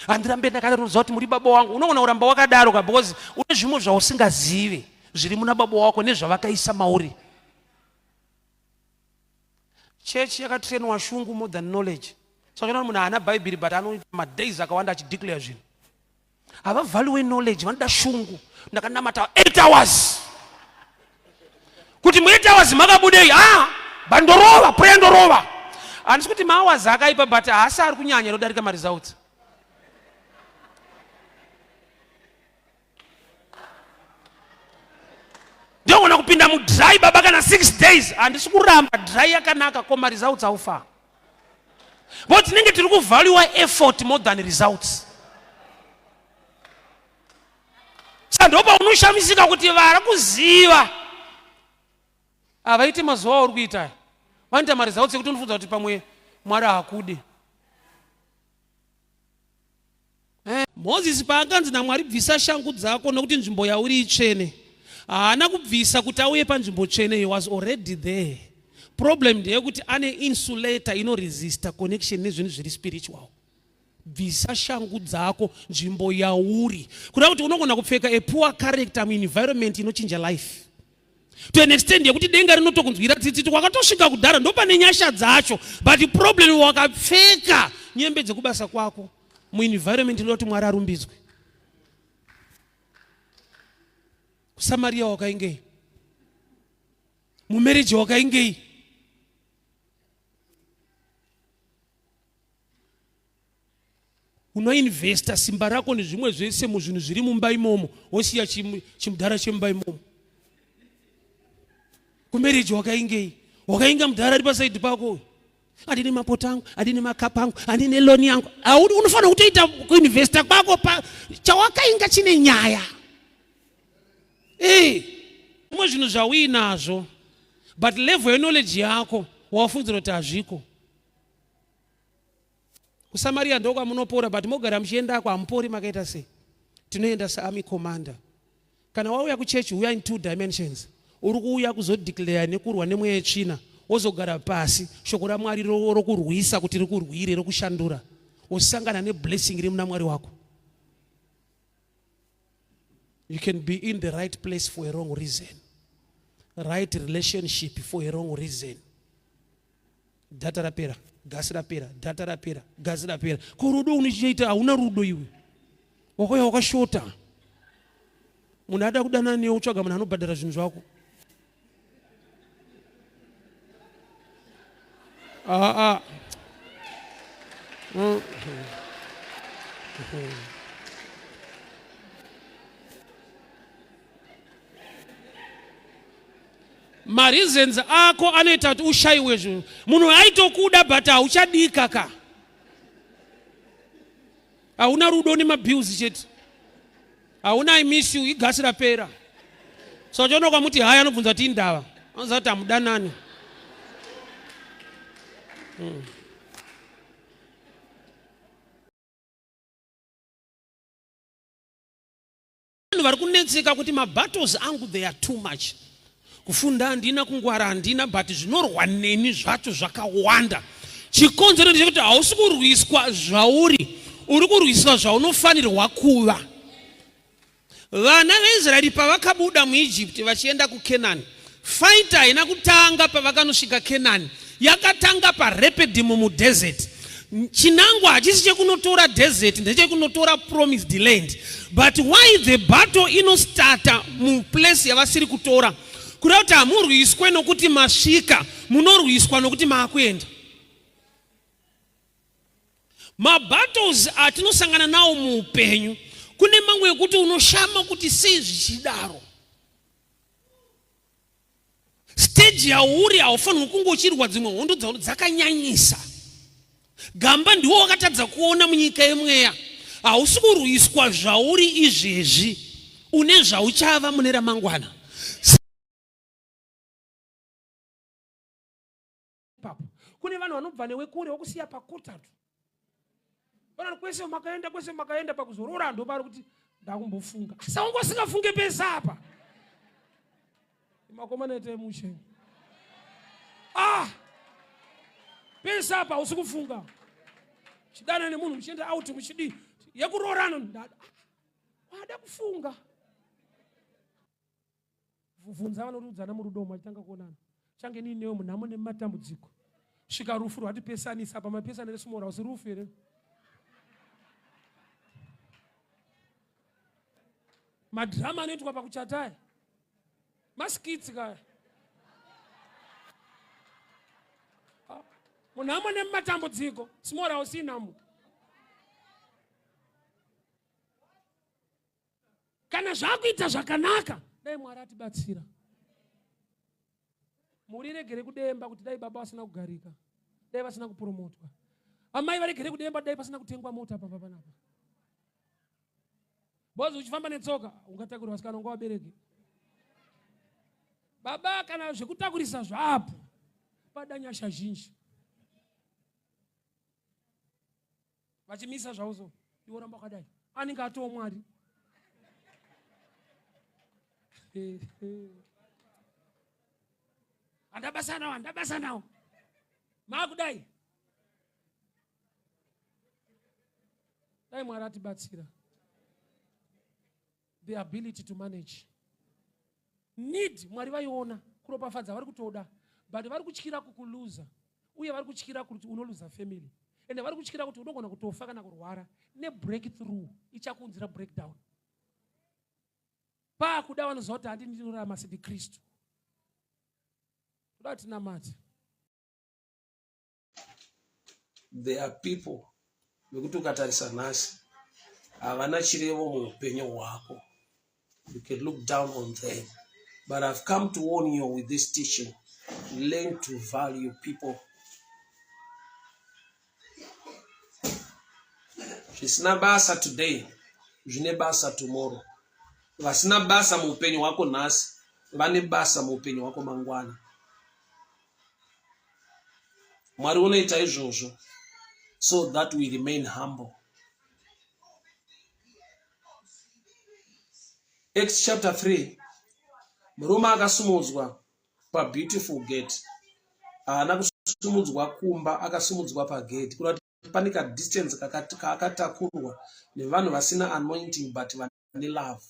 Handirambe ndakadaro, unoziva kuti muri baba wangu. Unogona kuramba wakadaro ka because une zvimwe zvausingazive zviri muna baba wako nezvavakaisa mauri. Church yakatrainwa shungu more than knowledge. So unoona munhu haana bhaibheri but anoita madays akawanda achideclare zvinhu. Havavaluwe knowledge, vanoda shungu. Ndakanamata 8 hours. Kuti mu 8 hours makabudei? Ah, bandorova, prayer ndorova. Handisi kuti mahours akaipa but haasi ari kunyanya inodarika maresults. Ndogona kupinda mudry baba kana 6 days. Handisi kuramba dry yakanaka ko maresults aufa. But tinenge tiri kuvaluwa effort more than results. Saka ndopa unoshamisika kuti vari kuziva. Havaiti mazuva auri kuita aya. Vanoita maresults ekuti unofunza kuti pamwe Mwari haakudi. Eh, Moses paakanzi naMwari bvisa shangu dzako nokuti nzvimbo yauri itsvene. Haana kubvisa kuti auye panzvimbo tsvene, he was already there. Problem ndeyekuti ane insulator inoresista connection nezvinhu zviri spiritual. Bvisa shangu dzako nzvimbo yauri. Kuda kuti unogona kupfeka a poor character muenvironment inochinja life. To an extent yekuti denga rinotokunzwira tsitsi wakatosvika kudhara ndopane nyasha dzacho but problem wakapfeka nyembe dzekubasa kwako muenvironment inoda kuti Mwari arumbidzwe. KuSamaria wakaingei? Mumarriage wakaingei? Unoinvesta simba rako nezvimwe zvese muzvinhu zviri mumba imomo, wosiya chimudhara chemumba imomo. Kumarriage wakaingei? Wakainga mudhara ari pasaidi pako uyu. Handine mapoto angu, handine makapu angu, handine loni yangu. Haudi, unofanira kutoita kuinvesta kwako pa chawakainga chine nyaya. Eh, zvimwe zvinhu zvauinazvo but level yeknowledge yako wafunzira kuti hazviko. KuSamaria ndokwamunopora but mogara muchiendako hamupori makaita sei? Tinoenda saarmy commander. Kana wauya kuchechi huya in two dimensions. Uri kuuya kuzodeclare nekurwa nemweya yetsvina wozogara pasi shoko raMwari rokurwisa kuti rikurwire rokushandura wosangana neblessing iri muna Mwari wako. You can be in the right place for a wrong reason. Right relationship for a wrong reason. Data rapera, gasi rapera, data rapera, gasi rapera. Ko rudo unochiita hauna rudo iwe. Wakauya wakashota. Munhu ada kudanana newe utsvaga munhu anobhadhara zvinhu zvako. Ah ah. Mareasons ako anoita kuti ushaiwe zvinhu. Munhu aitokuda but hauchadika ka. Hauna rudo nemabills chete. Hauna I miss you, igasi rapera. So uchiona ukamuti hai anobvunza kuti indava. Anoziva kuti hamudanani. Vanhu vari kunetseka kuti mabattles angu they are too much. Kufunda handina, kungwara handina, but zvinorwa neni zvacho zvakawanda. Chikonzero ndechekuti hausi kurwiswa zvauri, uri kurwiswa zvaunofanirwa kuva. Vana veIsraeri pavakabuda muEgypt vachienda kuKenani, fight haina kutanga pavakanosvika Kenani, yakatanga paRephidim mudesert. Chinangwa hachisi chekunotora desert, ndechekunotora promised land. But why the battle inostarta muplace yavasiri kutora? Kuda kuti hamurwiswe nokuti masvika, munorwiswa nokuti maakuenda. Mabattles atinosangana nawo muupenyu, kune mamwe ekuti unoshama kuti sei zvichidaro. Stage yauri haufanirwi kunge uchirwa dzimwe hondo dzakanyanyisa. Gamba ndiwo wakatadza kuona munyika yemweya. Hausi kurwiswa zvauri izvezvi, une zvauchava mune ramangwana. Ipapo kune vanhu vanobva newe kure wokusiya pakotatu. Vanhu kwese makaenda kwese makaenda pakuzorora ndopari kuti ndakumbofunga. Asi wanga usingafunge pese apa. Makomana itai mushe. Ah! Pese apa hausi kufunga. Chidana nemunhu muchienda out muchidii yekuroorana ndada. Wada kufunga. Vhunza vanoriudzana murudo umu vachitanga kuonana. Change nini newe munhamo nematambudziko. Svika rufu rwatipesanisa apa mapesana resmall house rufu here? Madrama anoitwa pakuchata aya. Maskits kaya. Ah, munhamo nematambudziko. Small house inhamo. Kana zvakuita zvakanaka, dai Mwari atibatsira. Mhuri iregere kudemba kuti dai baba vasina kugarika, dai vasina kupromotwa. Amai varegere kudemba dai pasina kutengwa mota pamba panapa. Bozi uchifamba netsoka ungatakura vasikana unga vabereki. Baba kana zvekutakurisa zvapo pada nyasha zhinji. Vachimisa zvavo so iwe ramba wakadai. Anenge atoo Mwari. Handabasa nawo, handabasa nawo. Maakudai. Dai Mwari atibatsira. The ability to manage. Need Mwari vaiona kuropafadza vari kutoda but vari kutyira kukuluza uye vari kutyira kuti unoluza family ende vari kutyira kuti unogona kutofa kana kurwara nebreakthrough ichakuunzira breakdown. Paakuda vanoziva kuti handi ndinorarama sendikristu. Toda tinamate. There are people vekuti ukatarisa nhasi havana chirevo muupenyu hwako. You can look down on them. But I've come to warn you with this teaching. Learn to value people. Zvisina basa today, zvine basa tomorrow. Vasina basa muupenyu hwako nhasi, vane basa muupenyu hwako mangwana. Mwari unoita izvozvo so that we remain humble. Acts chapter 3 murume akasumudzwa pabeautiful gate haana kusumudzwa kumba akasumudzwa pagate kureva kuti pane kadistance kaakatakurwa nevanhu vasina anointing but vane love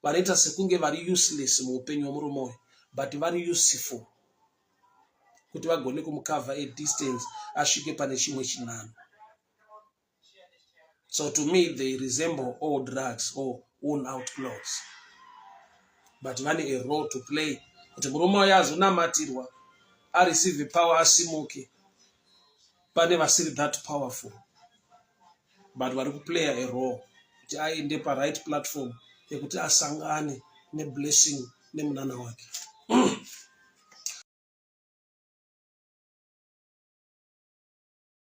vanoita sekunge vari useless muupenyu hwemurume uyu but vari useful kuti vagone kumukavha a distance asvike pane chimwe chinhano. So to me they resemble all drugs or worn out clothes. But vane a role to play kuti murume uyo azonamatirwa areceive power asimuke pane vasiri that powerful but vari kuplaya a role kuti aende paright platform yekuti asangane neblessing nemunana wake.